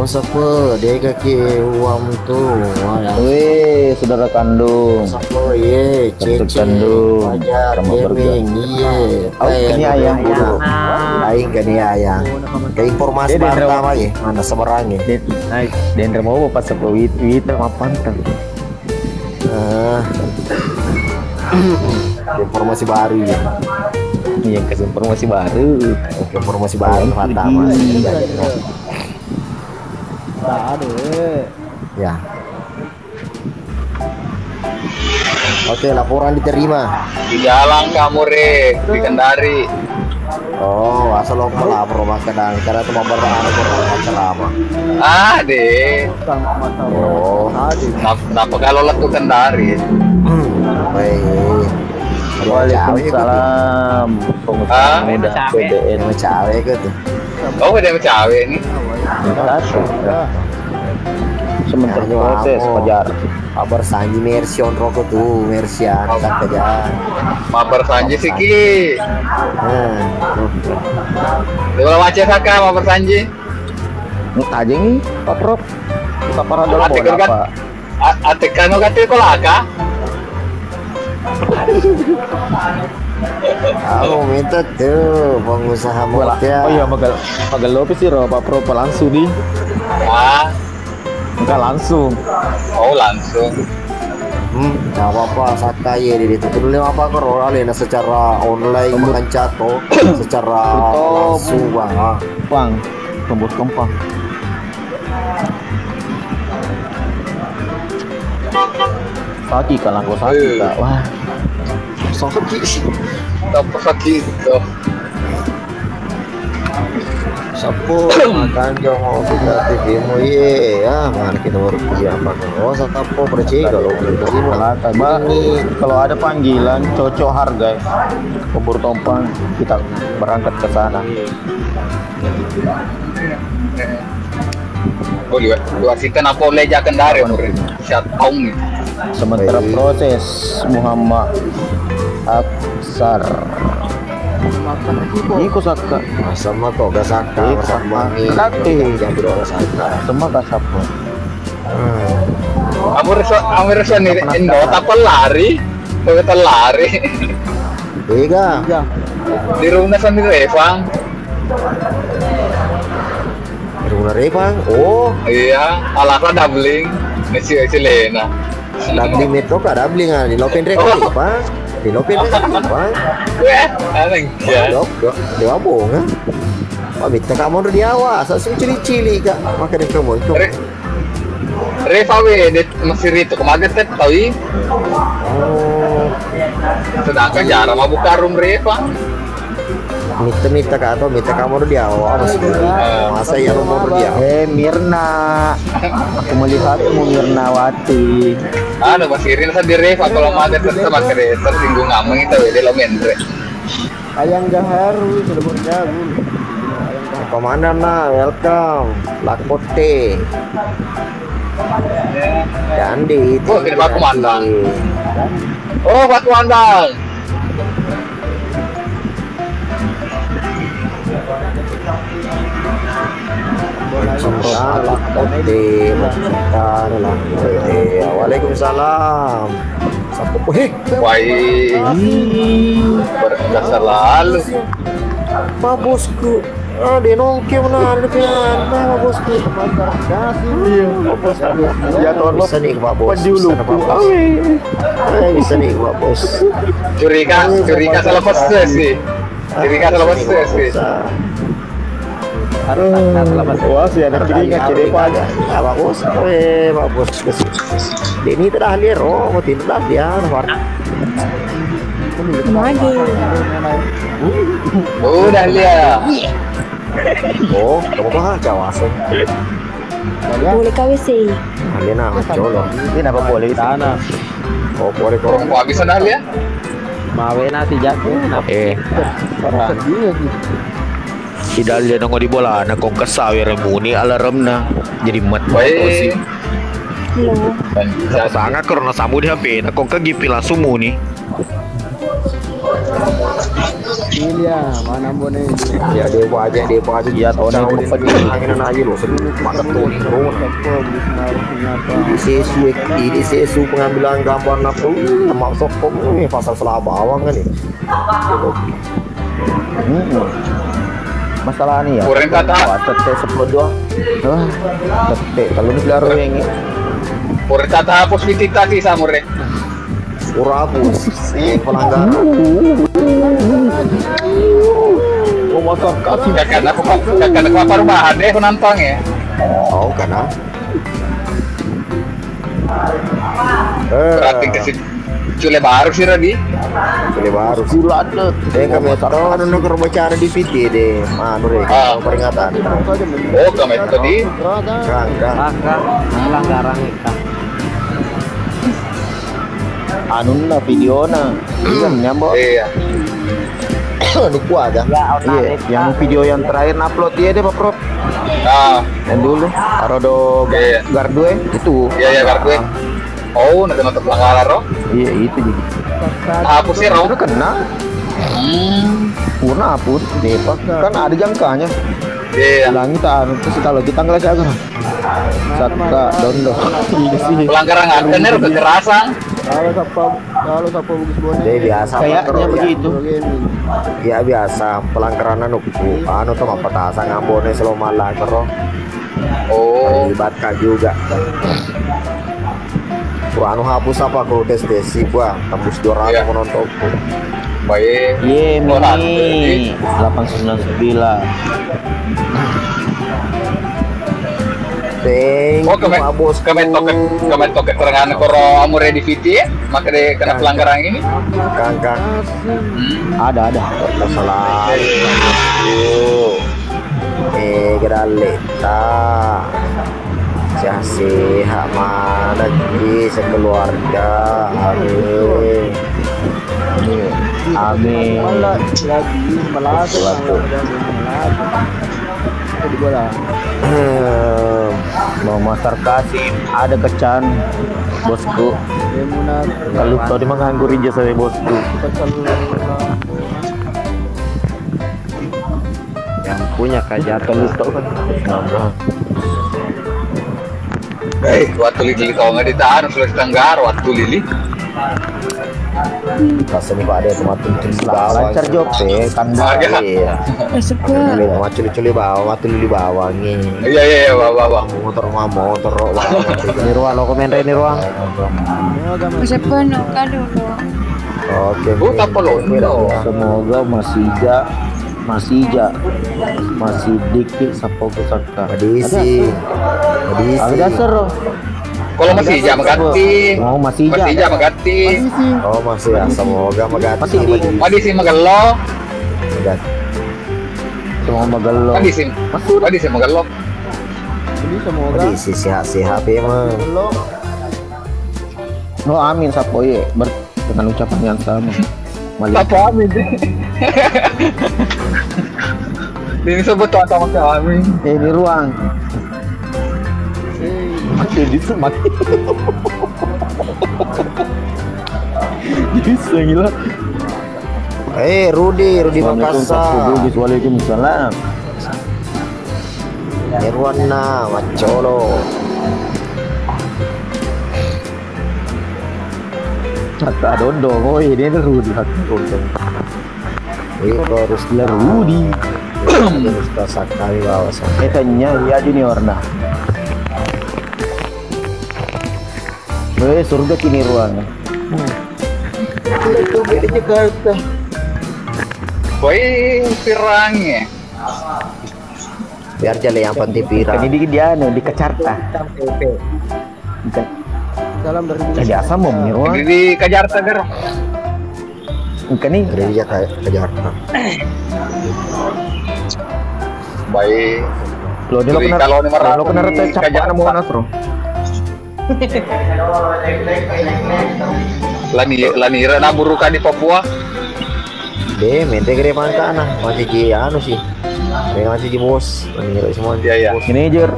Oh, sapo, dega ki uang tu. Wah, ya. Weh, saudara kandung. Sapo, iye, Cece, kandung. Fajar, Gaming, iye. Au, kani ayang dulu. Lain kani ayang. Ke informasi pertama ya, mana seberang ya? Denre mau pas sapo wit, wit, mapan. Eh. Informasi baru ya. Iya, kasih informasi baru. Informasi baru pertama. Ya. Oke, laporan diterima. Di jalan kamu, Re, di Kendari. Oh, asal lo melapor maka dan karena cuma berapa acara apa? Ah, deh. Oh. Nap-, napa kalau laku Kendari? Baik. Waalaikumsalam. Pengusaha muda B B N. Cawe ke tuh. Oh, udah cawe nih. Satu. Sementara proses, Fajar. Mabar Sanji, Mersi on rokok tuh, Mersi, ah, tak kerja. Mabar Sanji siki. Nah, tuh. Coba baca Saka, Mabar Sanji. Tajeng, Pak Prof. Kita para dulu. Ate bola kerja, apa? A-, ate kanu kate kolaka. Aku minta tuh pengusaha. Wala-, motor. Oh iya, magal-, magello pi siro, Pak Pro, langsung di. Ah. Enggak langsung. Oh, langsung. Hmm, nggak apa-apa, Saka ye di itu. Dulu apa karo alena secara online. Betul. Makan cato, secara. Betul. Langsung, Bang. Ah. Bang, tembus kempang. Saki kalang ko saki. Eh. Kak. Wah. Saki sih. Tapa saki itu. Sapo makan jong mau kita T V mu, iye, ya, mari kita baru kerja apa kan? Oh, satapo percaya kalau kita terima. Kalau ada panggilan cocok harga, ya. Kumbur Tompang, kita berangkat ke sana. Oh, liwat, liwat situ napa oleh jakan dari. Apa namanya? Siap tahu nih. Sementara. Baik. Proses Muhammad Aksar. Iko Saka. Sama kok gak Saka. Iko Saka. Sama nih. Kate. Yang berdua Saka. Sama gak Saka. Hmm. Amur so, amur so nih, Indo, tak lari. Kau tak lari. Iya. Di rumah sambil Reva. Runa Reva? Oh. Iya, alaka doubling. Nasi cilena. Doubling metro ka doubling, ah, di lopen rek. Oh. Pak. Di lopen rek, Pak. Weh, aneh ya. Dok, dok, dewa bonga. Pak, minta kamu udah di awal, asal sing cili-cili, Kak. Maka di kamu itu. Re-, Reva we, dia masih itu, kemarin tet tahu. Oh. Sedangkan jarang mau buka room Reva. Mita-mita ka atau mita kamu di awal masih. Eh. Masa ya lu mau di awal? Eh, Mirna. Aku melihatmu, Mirnawati. Anu, masih Irin sendiri, Pak, kalau mau ada tetap akhirnya tersinggung ngomong itu, dia lo menre. Ayang Gaharu, sudah bergabung. Komandan, nah, welcome. Lakote. Candi, oh, kira Pak Komandan. Oh, Pak Komandan. Cinta, Lakote, cinta, Lakote. Waalaikumsalam. Sapu, eh. Wai. Berkah selalu. Pak Bosku. Ah, dia nongke mana ada pian. Nah, Pak Bosku. Iya. Pak Bosku. Ya, Tuan Bos. Bisa nih, Pak Bos. Bisa, Pak Bos. Eh, bisa nih, Pak Bos. Curiga, curiga salah pesen sih. Curiga salah pesen sih. Aduh, wah, sih ada keringat jadi Pak. Ah, Pak Bos. Eh, Pak Bos. Ini telah lihat, oh, mau tidak dia, Pak. Magi. Udah lihat. Oh, kamu mah kawasan. Boleh kawin sih. Ada nama colo. Ini apa boleh di sana? Oh, boleh kok. Kok bisa dah lihat? Mawe nasi jago. Eh. Orang. Iya sih. Sidal je nongo di bola, na kong kesawer muni alarmna. Jadi mat. Baik. Tosi. Halo. Sangat karena sambu di H P, na kong ke G P langsung muni. Iya, mana Bone? Ya, dia aja, dia aja. Iya, tahun ini lupa di angin aja lo, sering makan tuh. Ini sesu, ini sesu pengambilan gambar nak tuh, mau sokong nih pasar Selabawang kan nih. Mm-mm. Masalah nih ya. Kurang kata. Wah, tete sepuluh dua. Wah, tete kalau ini bilang ruweng. Kurang kata hapus titik tadi samure. Ura hapus. Eh, pelanggaran. Oh, masak kasih. Kakak aku, kakak aku apa rumah deh, aku nantang ya. Oh, karena. Eh. Berarti kasih. Cule baru sih, Radi. Cule baru. Gula ada. Eh, kami tahu, anu, nongkrong baca di P T deh. Anu deh, ah, peringatan. Oh, kami tadi. Kang, kang. Kang, kang. Pelanggaran kita. Anunna videona. Iya, nyambo. Iya. Ini kuat, kan? Iya, yang video yang terakhir upload dia deh, Pak Pro. Ah. Yang dulu, Arodo. Iya, iya. Gardue itu. Iya, iya, Gardue. Oh, nanti nonton pelanggaran, Ro? Iya, itu jadi. Hapus ya, Ro? Udah kena. Hmm. Purna hapus, Depa. Kan ada jangkanya. Iya. Hilangi tak anu, terus kalau kita ngeles aku. Saka dondo. Iya sih. Pelanggaran nggak kena, Ro, kekerasan. Halo, Sappa, halo, Sappa Bugis Bone. Jadi biasa, kayaknya Bro, ya. Begitu. Iya, biasa, pelanggaran anu, anu to, mappatasang ambone selo malang, Bro. Oh. Libatkan juga. Bro, anu hapus apa, Bro, tes, tes, sih, gua tembus dua ratus, iya, penontonku. Baik. Ye, oh, nanti. Mini delapan sembilan sembilan. Thank you, Pak Bosku. Oh, keme-, kemetto ke-, kemetto keterangan koro amure di Fiti, ya? Maka de kena pelanggaran ini. Kang, Kang. Hmm. Ada, ada. Masalah. Eh, gedaleta. Sehat-sehat mana ki sekeluarga. Amin. Amin. Suatu. Ehm, Mama Sarkasi, ada kecan, bosku. Kalau tau di manganggur ija saya, bosku. Yang punya kajata. Kalau tau kan nama. Eh, wattu lili tongeng di tanah, Sulawesi Tenggara, wattu lili. Pasani pada itu mati, mati di bawah. Lancar jope, kandang. Iya. Maculi-culi bawah, mati di bawah nih. Iya, iya, iya, bawah, bawah. Motor, motor, bawah. Ini ruang, lo komen ini ruang. Masih penuh, kado, lo. Oke. Oh, tak perlu. Semoga masih ja, masih ja, masih dikit sampai ke sana. Madisi. Madisi. Aga dasar, ro? Kalau masih ija magatti. Oh, masih ija. Masih ija magatti. Oh, masih ya. Semoga magatti. Madisi. Madisi magello. Magatti. Cuma magello. Madisi. Madisi magello. Madisi sehat-sehat ya, Mang. Oh, amin, Sappo, ye. Ber-, dengan ucapan yang sama. Malik. Sappo, amin. Ini sebut tuh sama si amin. Eh, ini ruang. Mati, bisa mati. Bisa, gila. Eh, Rudi, Rudi Makassar. Assalamualaikum, Sappo Bugis. Waalaikumsalam. Irwanna, Maccolo. Hatta Dondo, oh, ini Rudi, Hatta Dondo. Iko harus Rudi. Harus tasak kali bawa sama. Eh, tanya, iya, Junior, nah. Weh, surga kini ruang. Itu di Jakarta. Woi, pirang ya. Biar jale yang penting pirang. Ini di, di anu, di Kacarta. Salam dari, eh, biasa mau menyewa. Di, di Kajarta, Ger. Engka ni. Dari dia ke, Kajarta. Baik. Lo, dia lo kena, kalau ni marah lo kena rete di cap Kajarta. Anak Monas, bro. Lani, lani ira naburu ka di Papua. De, mente gede mangkana. Masih ji anu sih. Masih ji bos. Lani ira semua. Iya, iya. Bos. Manager.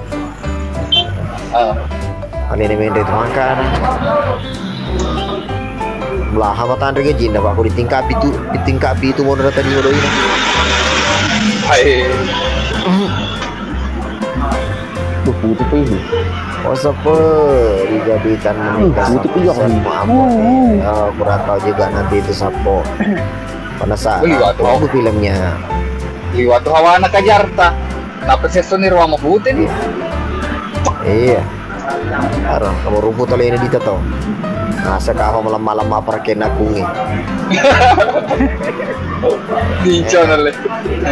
Ah. Ane ne mende tu mangkana. Melaha matanre ga jinna, Pak, ko di tingkat pitu, di tingkat pitu mono tadi modo ini. Hai. Tuh, putu tuh ini. Oh, sepe, dijadikan menikah. Putu tuh yang ini. Maaf, eh, kurang tahu juga nanti itu Sappo. Penasaran. Liwat, oh, filmnya. Liwat tu hawana Kajarta. Napa sesso ni ruang mapute ni? Iya. Arang, kamu rumput oleh ini dita to. Nasa kaho malam-malam apa kena kungi. Dincon oleh.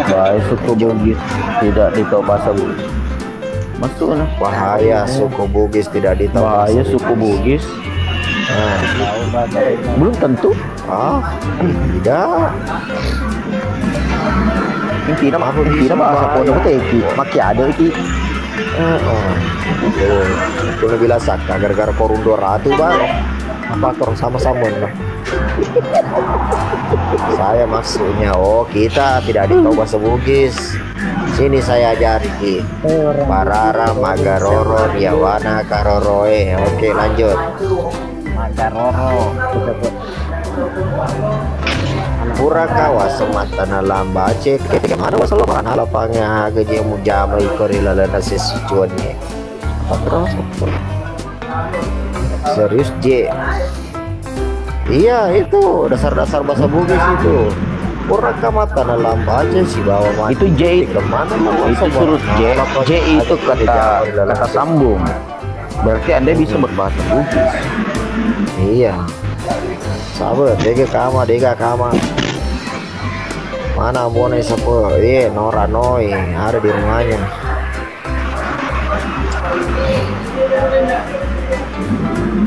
Bahaya suku Bugis tidak ditahu bahasa Bugis. Masuk lah. Bahaya suku Bugis tidak ditahu bahasa Bugis. Bahaya suku Bugis. Nah. Belum tentu. Ah, tidak. Intina, apa intina bisa bahasa pondok teki. Maki ada iki. Heeh. Tuh, aku bilang saka gara-gara korun dua ratus, Bang. Apa korun sama-sama, Bang? Saya maksudnya, oh, kita tidak ditahu bahasa Bugis. Sini saya ajari ki. Parara, magaroro, riawana, karoroe. Oke, lanjut. Magaroro. Pura kawa semata na lamba cek. Ketika mana wasalo mana lapangnya gaji mujama iko ri lalana sesicuannya. Serius, Je. Iya, itu dasar-dasar bahasa Bugis itu. Pura kamata dalam baca si bawa mati. Itu J. Kemana mau itu semua? Huruf J. J itu kata, kata sambung. Berarti Anda bisa berbahasa Bugis. Iya. Sabar, dega kama, dega kama. Mana Bona sapo? Iya, Nora Noi ada di rumahnya.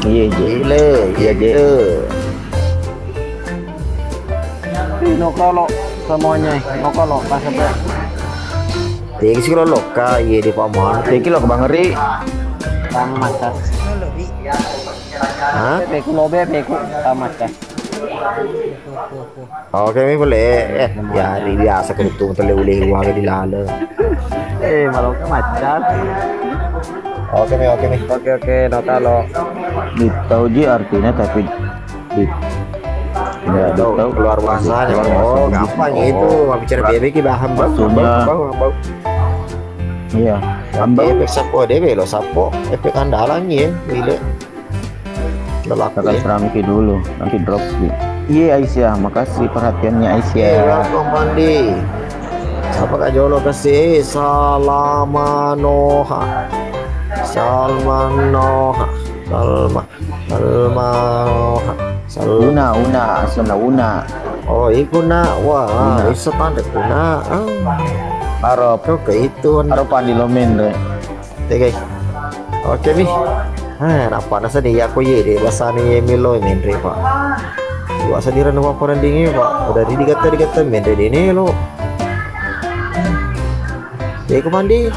Iya, J. Gile, iya, J. Ih, no kalau semuanya, no kalau pas apa? Tegi sih kalau lokka, iya di paman. Tegi lo Bang Ri. Sama macam. Hah? Beku lobe, beku sama macam. Oke, mi boleh. Eh, ya, hari biasa kutu tele ulih uang di lale. Eh, malah macam. Oke, mi, oke, mi. Oke, oke, no kalau. Ditau ji artinya, tapi di, ya, ditau. Keluar bahasanya. Keluar bahasa. Oh, gampang itu. Habis cara bebek ki bahan, Bang. Maksudnya, Bang, Bang, Bang. Iya. Efek sapo deh, lo sapo. Efek andalan ya, gile. Lelaki. Kakak seramki dulu, nanti drop ki. Iya, Aisyah, makasih perhatiannya, Aisyah. Iya, welcome, Pandi. Siapa Kak Jolo kasih? Salamanoha. Salmanoha. Salma. Salmanoha. Sal- Una, Una, aslana Una. Oh, iku na. Wah, Una. Bisa tanda kuna. Ah. Arab. Oke, itu. Arab Pandi lo menre. Oke, guys. Oke, mi. Ah, nappa nasa deh, ya, ko ye deh, bahasanya ye melo menre, Pak. Bahasa di ranu apa dingin, Pak. Udah di dikata-dikata menre deh, nih, lo. Deh, ko mandi.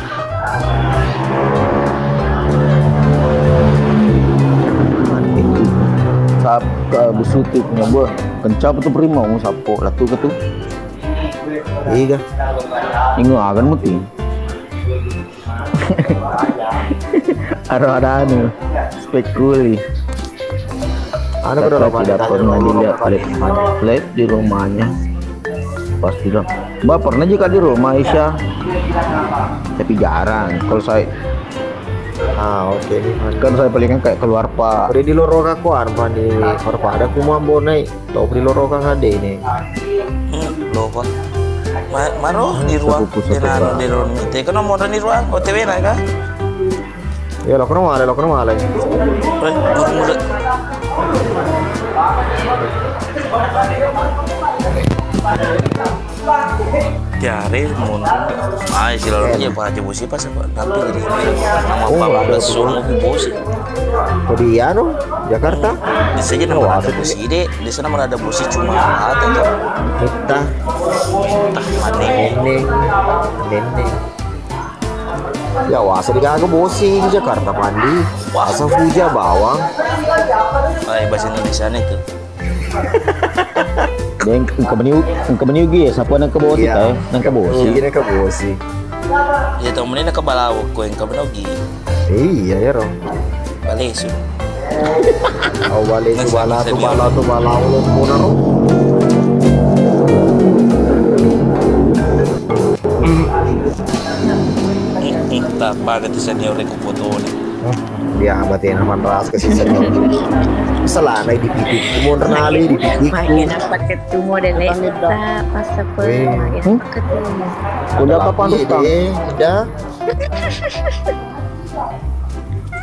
Sap-, ke besutik, nyoba. Kencap tuh prima, mau sapo, latu ke tuh. Iya. Ingo agan muti. Aro ada anu, spekuli. Anu, kakak tidak pernah dilihat live, live di rumahnya. Pasti dong. Mbak pernah juga di rumah Aisyah. Tapi jarang. Kalau saya, ah, oke. Kan saya palingan kayak keluar, Pak. Udah di loro kakuan, Pak, di Parpada kumambo naik. Tau ri loro kang ade ini. Hmm, loko. Ma-, maro di ruang. Sepupu satu, Pak. Di ruang mite. Kono monro di ruang O T W na ka? Ya, lo kono male, lo kono male. Eh, burung muda. Tiare monro. Ai, si lalo iya, Pak Haji Musi. Pas apa? Tapi jadi nama, oh, Pak, ada semua bosi. Kodi anu, Jakarta? Bisa aja nama ada bosi deh. Di sana mana ada bosi cuma ada tuh. Kita. Entah mana. Neneng. Neneng. Ya, wasa digaga bosi di Jakarta, Pandi. Wasa huja bawang. Ai, bahasa Indonesia itu. Deng, engka meni, engka meni ugi ya, sapa nang ke bosi, iya. Kae, nang ke bosi. Iya, nang ke bosi. Iya, tau meni nang ke balawo, ko engka meni ugi. Iya, ya, ro. Balesu. Au balesu, bala tu, bala tu, bala lo, puna ro. Entah banget senior ku foto ni. Dia mati nama ras ke sisa. Selana di pipi. Monro nali di pipi. Makin apa ketemu deh, Lek? Pas apa? Eh. Makin apa ketemu? Udah apa, Pak Ustaz? Udah.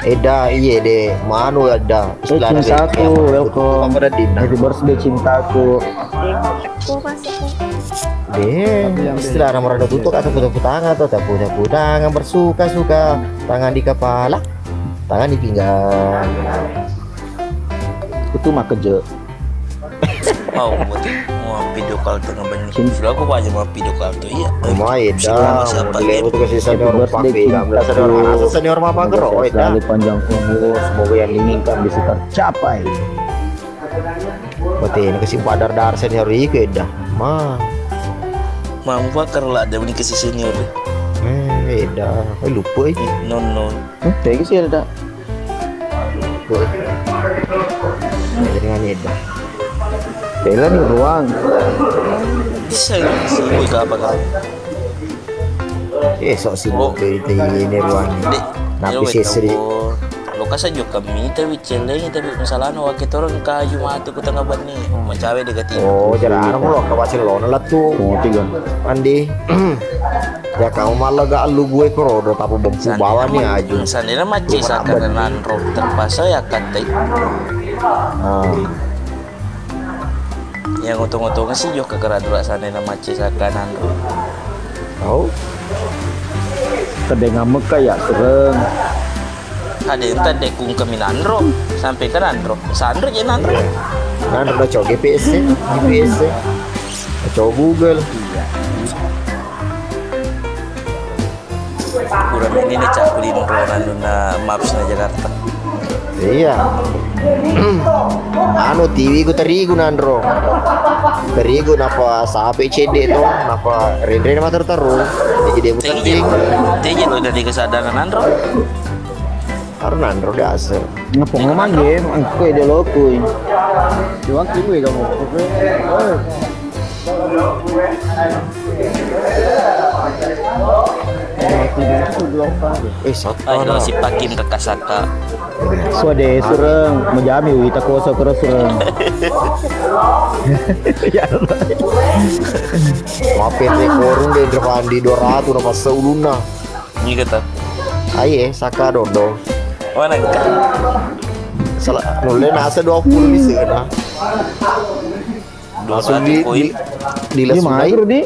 Eda, iye de, manu ada. Eh, cintaku, welcome. Happy birthday, cintaku. Aku masuk. De, istilah orang merada tutup atau putar-putar tangan atau tak putar-putar tangan, bersuka-suka, tangan di kepala, tangan di pinggang. Itu mah kerja. Mau buat mau video call tuh ngebanyak. Sudah aku aja mau video call tuh, iya. Lumayan dah. Siapa lagi? Itu kasih senior pakai, nggak merasa ada orang. Senior mah apa kero? Selalu panjang umur, semoga yang diinginkan bisa tercapai. Berarti ini kasih padar dar senior iku dah. Ma. Mau bakar lah, dia menikah si senior. Eh, dah. Eh, lupa, eh. Non, non. Hmm, tega sih ada. Woi. Jadi ngani dah. Tela nih ruang. Bisa ya, sih, woi, ke apa kan? Eh, sok sih, oh. Di, di ini ruangnya. Dek, tapi sih seri. Lo Masa jokka mita wi cellengi, tapi masalahna wake torong kaju matu ku tengah benni. Macawe de gati. Oh, jarana mulo ka wasil lona lettu. Oh, tiga. Andi. Ya kamu malah gak lu gue korodo tapi bempu bawah nih aju. Sandena macce sakana nanro terpaksa ya katai. Ah. Yang untung-untung sih jokka kera dura sandena macce sakana nanro. Tahu? Tedeng ameka ya sereng. Ada yang tadi kungkemi nanro, sampai ke nanro. Sanro je nanro. Iya. Nanro udah coba G P S, G P S. Coba Google. Iya. Kurang ini nih cak kulino nanro na maps na Jakarta. Iya. Anu T V ku terigu nanro. Terigu napa sape cedde to, napa renre mata terus. Jadi dia muter ting. Teje lo dari kesadaran nanro. Aro nanro biasa. Ngapa ngomong game? Angko ide lo kui. Juang kiwi kamu. Eh, sapa? Ayo, si pakin rekasaka. Suade sureng, mejami wita koso kero sureng. Ya Allah. Mape te korung de Indra Fandi dua ratus na passa ulunna. Ni kata. Aye, saka dodo. Mana ka? Salah, nulle nasa dua puluh bisa na. Langsung di, di, di Iya, mager, Di.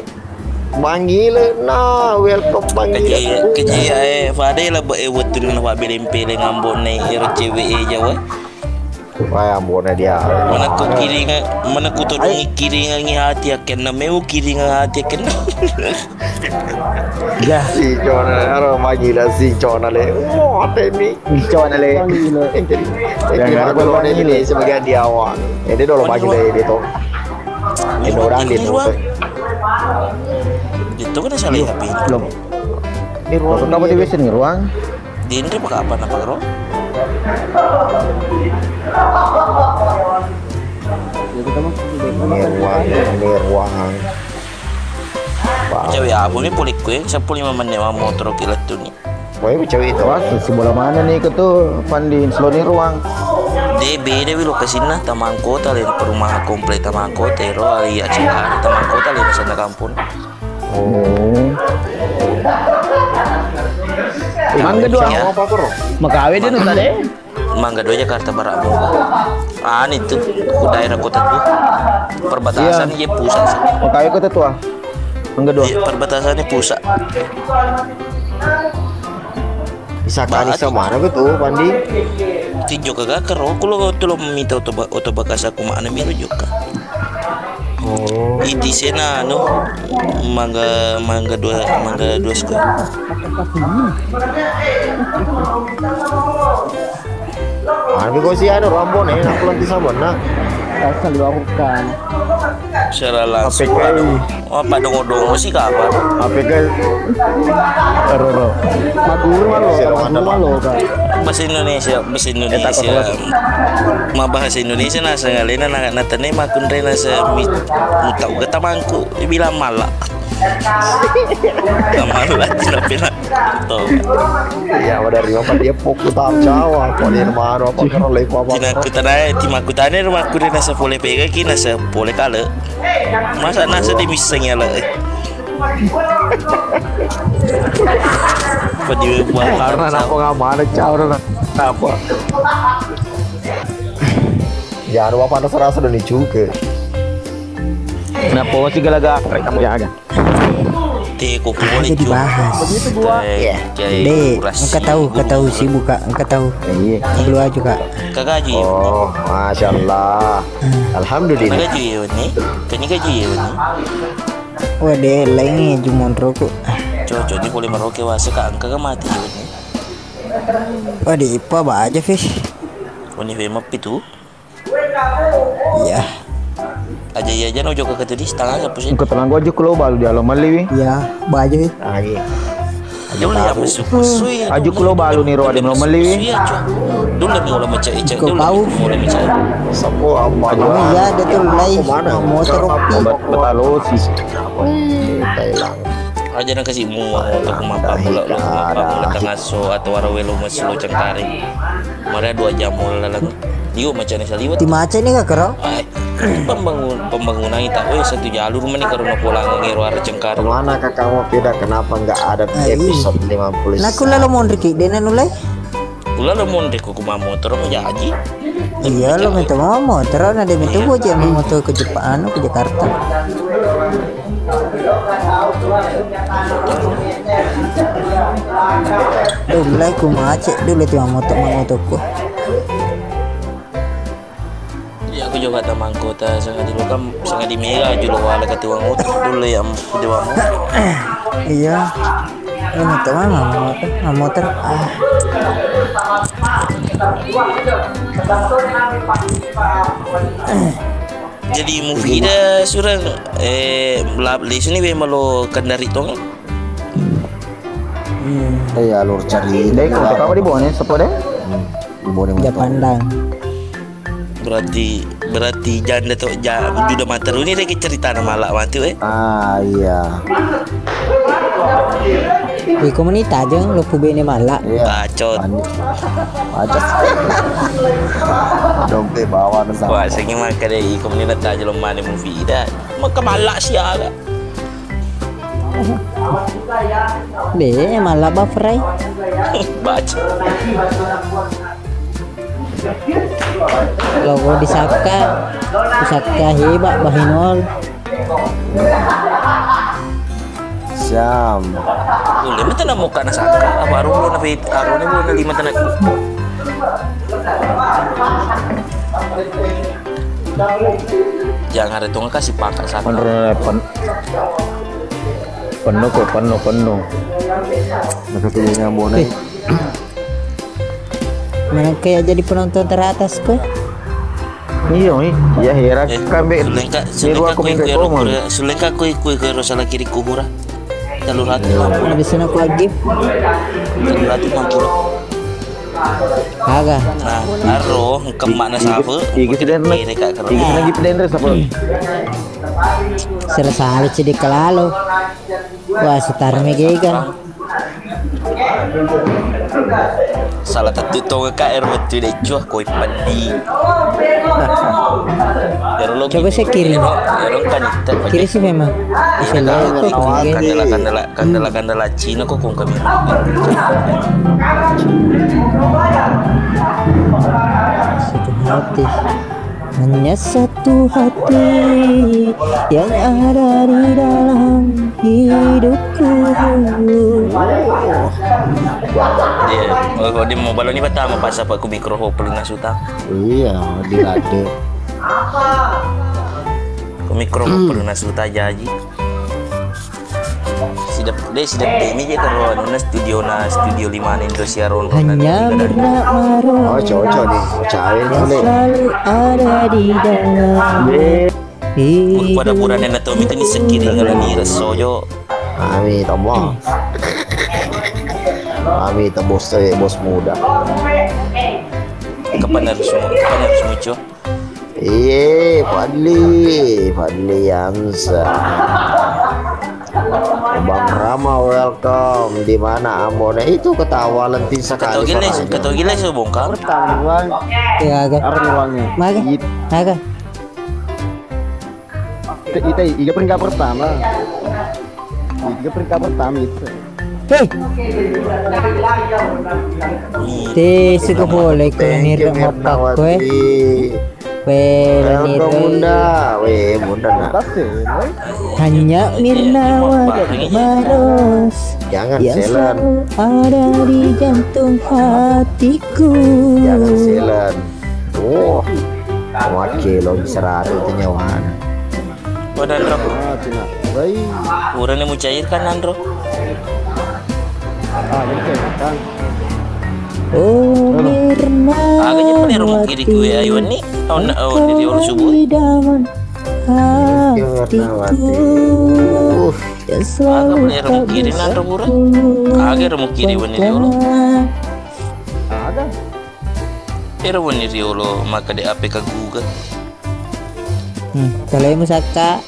Manggil na welcome panggil. Keji, keji, eh, fade lah be, eh, wettu na fa beleng-peleng ambone ero cewek, eh, Jawa. Wah, ambone dia. Mana ku kiringa, mana ku todongi kiringa ngi hati akenna, meu kiringa hati akenna. Ya. Si Jona, aro magila si Jona le. Wah, temi. Jona le. Jadi, jadi, Indonesia bagian di awal. Ini dulu magila dia tuh. Ini orang di tuh. Itu kan salah HP. Belum. Ini ruang. Kenapa di W C nih ruang? Di ini apa apa apa, Bro? Ini ruang, ini ruang. Cewek apa nih pulik kue? Sepuluh lima menit mau motor kita tuh nih. Wah, itu cewek itu. Wah, sebelah mana nih ke tuh Pandi Seloni ruang? De beda wi lokasina, Tamangkota le, perumahan komplek Tamangkota ero, ali ya cekari Tamangkota le sana kampung. Oh. Mangga dua. Iya. Makawe de nu tade. Mangga dua Jakarta Barat. Ani tu ku daerah kota tu. Perbatasan je pusat sih. Makawe kota tua. Mangga dua. Iya, perbatasannya pusat. Bisa kali semana betul, Pandi? Tijo kagak kero, kulo tu lo mita oto ba-, oto bakas aku mana miro juga. Oh. Iti sena anu mangga, mangga dua, mangga dua sekolah. Anu ko si anu Rambo ne, aku nanti sama na. Asal dilakukan. Secara langsung. Apa dongo-dongo sih kapan? Apa ke? Roro. Maguru malo, maguru malo kan. Bahasa Indonesia, bahasa Indonesia. Ma bahasa Indonesia na sengalena na, na tene makunre na se mi-, mutau ke tamangku bilang malak. Kamalak tidak pernah. Iya, pada rima apa dia pokok tak Jawa, kok dia mana apa karo lagi apa. Tina kutana, tima kutane rumah kude nasa pole pega ki nasa pole kale. Masa nasa di miseng ya le. Apa di buat karena apa nggak mana cawra apa. Ya, ada apa rasa-rasa dan juga. Kenapa masih galaga? Kamu ya kan? Te ko pole dibahas. Iya. De, engka tahu, engka tahu sibuk, Kak, engka tahu. Iya. Dulu aja, Kak. Kagaji. Oh, masyaallah. Alhamdulillah. Kagaji ya ini. Kani gaji ya ini. Wah, de lainnya jumonroku. Cocok di pole maroke wase ka engka mati ya ini. Wah, di ipa baja, Fis. Ini fe mapi tu. Iya. Aja iya aja no joko ke tadi setengah sapu sih. Engko tenang gua aja kulo balu di alo maliwi. Iya, baja. Lagi. Aja kulo balu ni roa di melo maliwi. Iya, Cok. Dulu mulai mencari cek dulu. Mulai mencari. Sapu apa? Iya, dia tuh mulai. Mana? Motor ropi. Obat betalosis. Thailand. Aja na kasi mua moto ku mappammula lo, mappammula tengasso atau waro welo messu lo Cengkareng. Mara dua jam mo laleng. Iyo macane saliwet. Ti macani ka karo? Ai, pembangun-, pembangunan ita. Weh, satu jalur mani karo na pulang ngero arah Cengkareng. Mana kakak mau pindah? Kenapa nggak ada episode lima puluh? Naku lalo monri ki dena nulai. Kula lo monri ku kuma motor jaji. Iya, lo meto mau motor, na de meto boja mau motor ke Jepang, anu, ke Jakarta. Duh, mulai ku macet dulu tiwa motor, mau motorku. Iya, aku juga tak mangkota, sangat di lokam, sangat di mega, julo wala katiwang motor dulu ya, katiwang motor. Iya. Ini tuh mama motor, mama motor. Ah. Jadi movie dah surang, eh, lap lisuni be malo kendari tong. Hmm. Eh, alur cari. Deh, kau apa di Bone? Sepo deh? Hmm, di Bone. Dia motor. Pandang. Berarti, berarti janda to, ja-, duda materuni regi ceritana mala mati we. Ah, iya. Iko meni tajeng lo pubene mala. Iya. Bacot. Mandi. Bacot. Dompet bawaan sama. Wah, sengi maka deh iko meni tajeng lo mane movie dah. Maka mala siaga. Deh, mala bafrai. Bacot. Logo disakka, disakka hebat bahinol. Siam. Lima tena muka na sakka, apa aru na fit, aru ni na lima tena. Jangan ada tong kasih pakai sakka. Penuh, pen-, penuh kok, penuh, penuh. Masa tuh nyambung. Mana kayak jadi penonton teratas kok? Iya, iya, heran kan be. Sulengka, sulengka aku kui kui ro, sulengka kui kui kui ro salah kiri kuhura. Telur ratu mampu. Habis sana aku lagi. Telur ratu mampu. Aga. Nah, aro kemak na sapu. Iki sedang lagi pedendre sapu. Selesai cedek kelalo. Wah, setar megega. Salah satu tong ka ero wettu de cua koi peddi. Coba saya kiri. Ero, ero kan itu. Kiri sih memang. Bisa lihat kok, kiri. Kandela, kandela, kandela, kandela Cina kok kong kami. Satu hati. Hanya satu hati yang ada di dalam hidupku. Iya, oh, di mobile ini pertama pas apa ku mikro ho peluna suta. Iya, di lade. Ku mikro ho peluna suta jaji. Sidep, deh, sidep demi je karo anuna studio na, studio lima na Indosiar on. Hanya Mirna Maro. Oh, cocok nih. Cair yang boleh. Selalu ada di dalam. Pura-pura nena Tommy itu ni sekiri ngalani resojo. Ami tomo. Ami tembus bos muda. Kapan harus, kapan harus muncul? Iye, Fadli, Fadli Ansa. Bang Rama, welcome. Di mana Ambone? Itu ketawa lenting sekali. Ketogile, ketogile sebongkar. Pertama, Bang. Iya, aga. Apa nih, Bang, nih? Maga? It- Maga? Ita, ita, iga peringkat pertama. Iga peringkat pertama itu. Hei. Te suka boleh ko nirra mapakko e. Weh, nirra. Bunda. Weh, Bunda nak. Hanya Mirna Wadah Maros. Jangan yang selalu ada di jantung hatiku. Jangan selan. Oh. Wakil lo bisa ratu itu nyawana. Wadah, Bro. Ah, cina. Baik. Purani mucairkan, Andro. Ah, ini kan. Oh, Mirna. Aga je pale romo kiri kue ayo ni. Oh, na, oh, di Riolo subuh. Hatiku. Aga pale romo kiri, Andro, pura. Aga romo kiri wani Riolo. Aga. Ero wani Riolo maka de ape ka Google. Hmm, kalau yang musaka.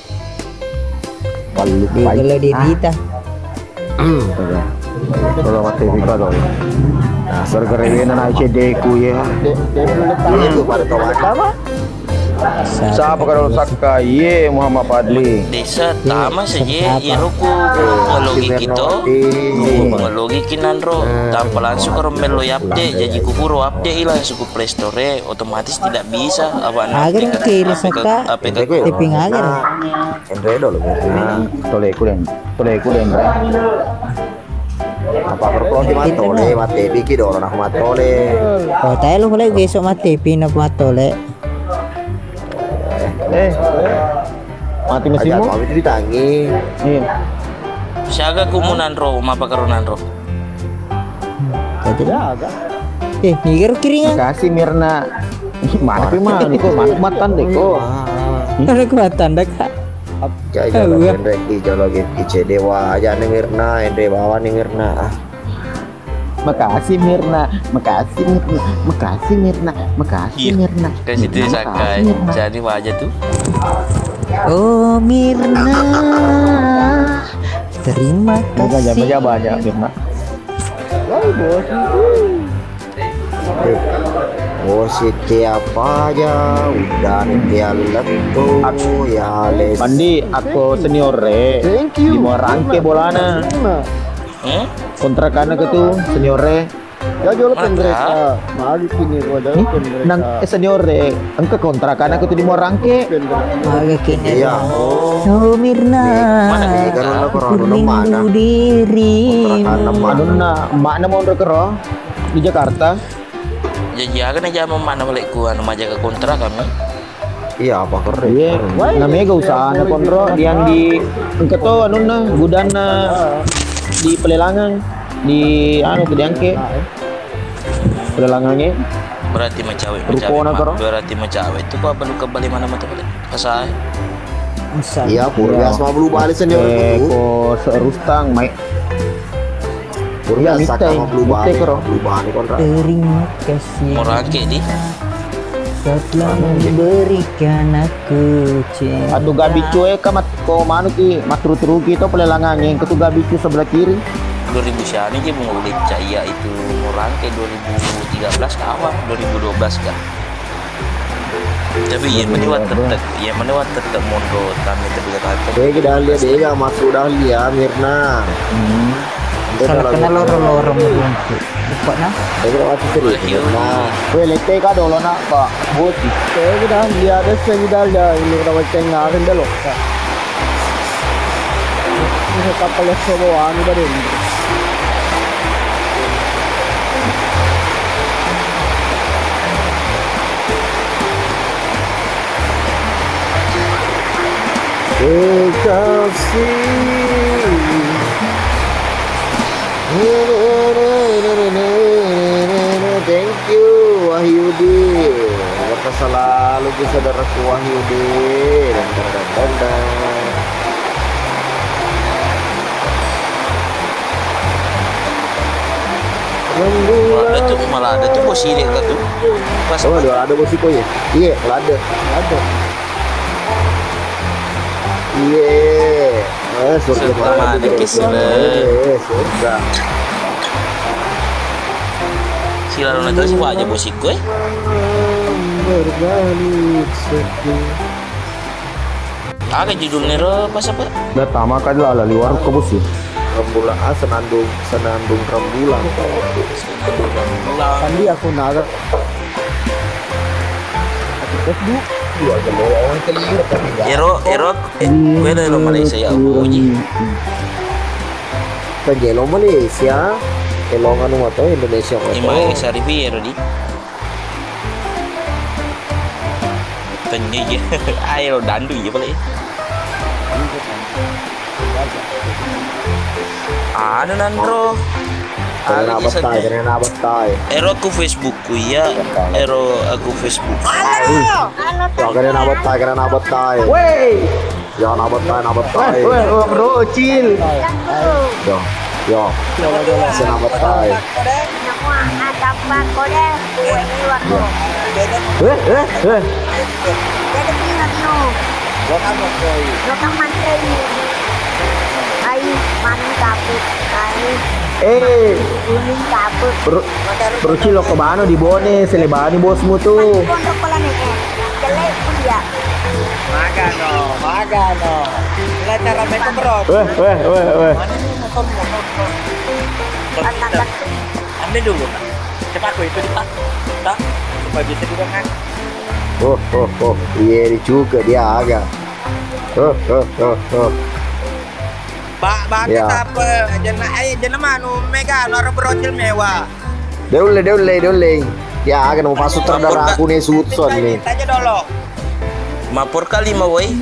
Palu di pai. Kalau di Rita. Kalau mati pika dong. Nah, gara-gara wena na ceddeku ya. Itu pada tau apa? Sapa kada sakka? Iye, Muhammad Fadli. Desa tama saja, iyaro ku pengelogi kito, ku pengelogi kinanro, tanpa langsung karo melo update, jadi ku puro update i langsung ku Play Store, otomatis tidak bisa. Apa Agar kiri sakka, A P K. Tipping agar. Nah, enre dolo. Nah, tole ku den, tole ku den, Bre. Apa perlu ki matole, mate piki dolo nah matole. Oh, tae lo pole geso mate pina matole. Eh, mati mesinmu? Aja, mami ditangi. Iya. Siaga ku munanro, mapa karo nanro? Tadi. Ya, agak. Eh, nigero kiringan. Makasih, Mirna. Mana pi manu ko, manu matan deh ko. Mana ku matan deh, Kak? Jaja lo enre ki jolo ki cedewa aja ne Mirna, enre bawa ne Mirna. Ah. Makasih Mirna, makasih Mirna, makasih Mirna, makasih Mirna. Ke situ Mirna, sakai. Makasih, Mirna. Jadi waja tu. Oh Mirna, terima kasih. Jaga, jaga, jaga, Mirna. Woi, bos. Oh, siti apa aja, udah nanti alat tuh, ya les. Mandi, aku senior re. Thank you. Di Muarangke bolana. Hmm? Kontrakan aku tuh, senior re. Ya, jual pendreka. Mari kini gua ada pendreka. Nang, eh, senior re. Engka kontrakan aku tu di Muarangke. Aga kene. Iya. Oh Mirna. Mana nih? Kalau lo kurang mana? Diri. Kontrakan mana? Anunna, makna mau kero di Jakarta. Jadi aga na jama makna balik ku anu majaga kontrakan mi. Iya, apa keren? Iya, namanya gak usah anak konro yang di engka to anunna gudanna di Pelelangan di anu tu diangke. Pelelangannya. Berarti macawe, macawe. Rupona ma-, karo? Berarti macawe itu kok perlu kembali mana mata balik? Pasai. Iya, pura biasa mau belum balik sendiri. Eh, itu. Ko serustang mai. Pura biasa sama belum balik. Belum balik kontra. Terima kasih. Murah ke di? Kau telah memberikan aku cinta. Aduh, gabicu e ka mat-, ko manuki maturu-turuki to Pelelangan yang ketu gabicu sebelah kiri. Dua ribu siani je bunga udah caya itu Murangke dua ribu tiga belas kawan, dua ribu dua belas kah? Tapi iya meni wa tettek, iya meni wa tettek mondo tami terbuka kata. Dega Dahlia, dega masuk Dahlia, Mirna. Hmm. Salah kenal loro-loro murungku. Lupa nah. Dega waktu cerita, Mirna. Weh, lete ka dolo nak, Pak. Boti. Dega Dahlia, ada segi Dahlia, ini udah macam ngarin dah loh. Ini kapal yang sobo anu pada ini. Kekasih. Thank you, Wahyudi. Terima kasih selalu ke saudaraku Wahyudi. Dan, dan, dan, dan, dan. Malah ada tuh, malah ada tuh bos ini kata tuh. Pas oh, ada, ada bos itu ya? Iya, malah ada. Ada. Iya. Eh, surga mana, mana, guys? Iya, surga. Sila lo terus aja bos iku, eh. Berbalik sedih. Aga judulnya ro pas apa? Dah tama kan lah lali warung ke bos ya. Rembulan, ah, senandung, senandung rembulan. Tadi aku naga. Aku Facebook. Dua jam orang keliru tapi ya. Ero, ero, eh, gue lo Malaysia ya, Uji. Pegelo Malaysia, elongan rumah tau Indonesia. Ima Syarifi ero di. Tanya iya. Ayo dandu iya pale. Anu nanro. Kena betai, kena betai. Ero aku Facebookku iya. Ero aku Facebook. Yo, kena betai, kena betai. Woi. Yo, nabetai, nabetai. Weh, weh, weh, bro, chill. Yo, yo. Sena betai. Kode, semua ada apa kode? Kue ini waktu. Weh, weh, weh. Jadi punya view. Lo kan mantri. Ai Manu kaput, manu. Eh, kuning kaput. Bro, Bro Cil, lo ke mana di Bone, selebani bosmu tuh. Pondok kolam ini. Jelek dia. Magano, magano. Lah cara main pemberot. Weh, weh, weh, weh. Mana ini motor, motor, motor? Motor kita. Ambil dulu, Pak. Cepat, kok itu, Pak. Pak, supaya bisa juga kan. Oh, oh, oh. Iya, ini juga dia agak. Oh, oh, oh, oh. Ba-, batu. Ya. Apa? Jena, eh, jena manu mega, loro Bro Cil mewah. Deulle, deulle, deulle. Ya, kan mau pasut terdarah aku nih, sutson nih. Tanya dulu. Mapor kali mau, woi.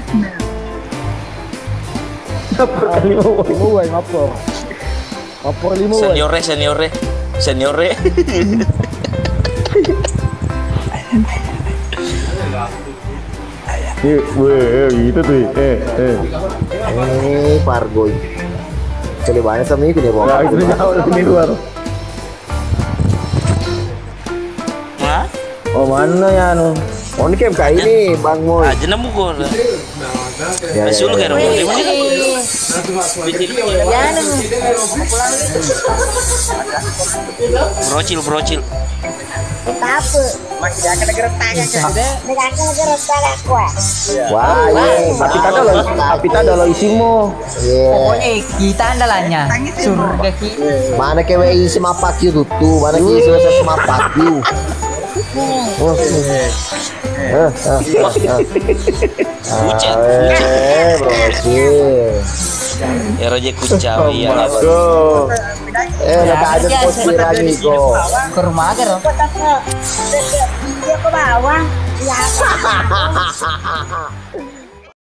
Mapor kali mau, woi. Mau, woi, mapor. Mapor lima, woi. Seniore, seniore. Seniore. Eh, weh, eh, gitu tuh. Eh, eh. Eh, Pargoi. Kali banyak sama itu nih, Bang. Nah, itu jauh di luar. Hah? Oh, mana ya, anu? Oh, ini kayak ini, Bang Moy. Aja nemu gua. Ya, ya, sulu ya, kayak ya. Rambut lima nih. Ya, anu. Brocil, brocil. Apa? Masih akan negara tangan. Negara negara tangan, wah. Wah, iya. Tapi tak ada lo, tapi tak ada lo isimu. Iya. Pokoknya kita andalanya surga ki. Mana kewe isi mapak ki tutu, mana ki isi mapak ki. Oh, eh, eh, eh, eh. Kucing, kucing. Eh, Bro Cil. Ya, Raja Kucau, iya, lah. Tuh. Eh, nak aja kau sirani kau. Ke rumah aja, Ro. Dia ke bawah. Ya.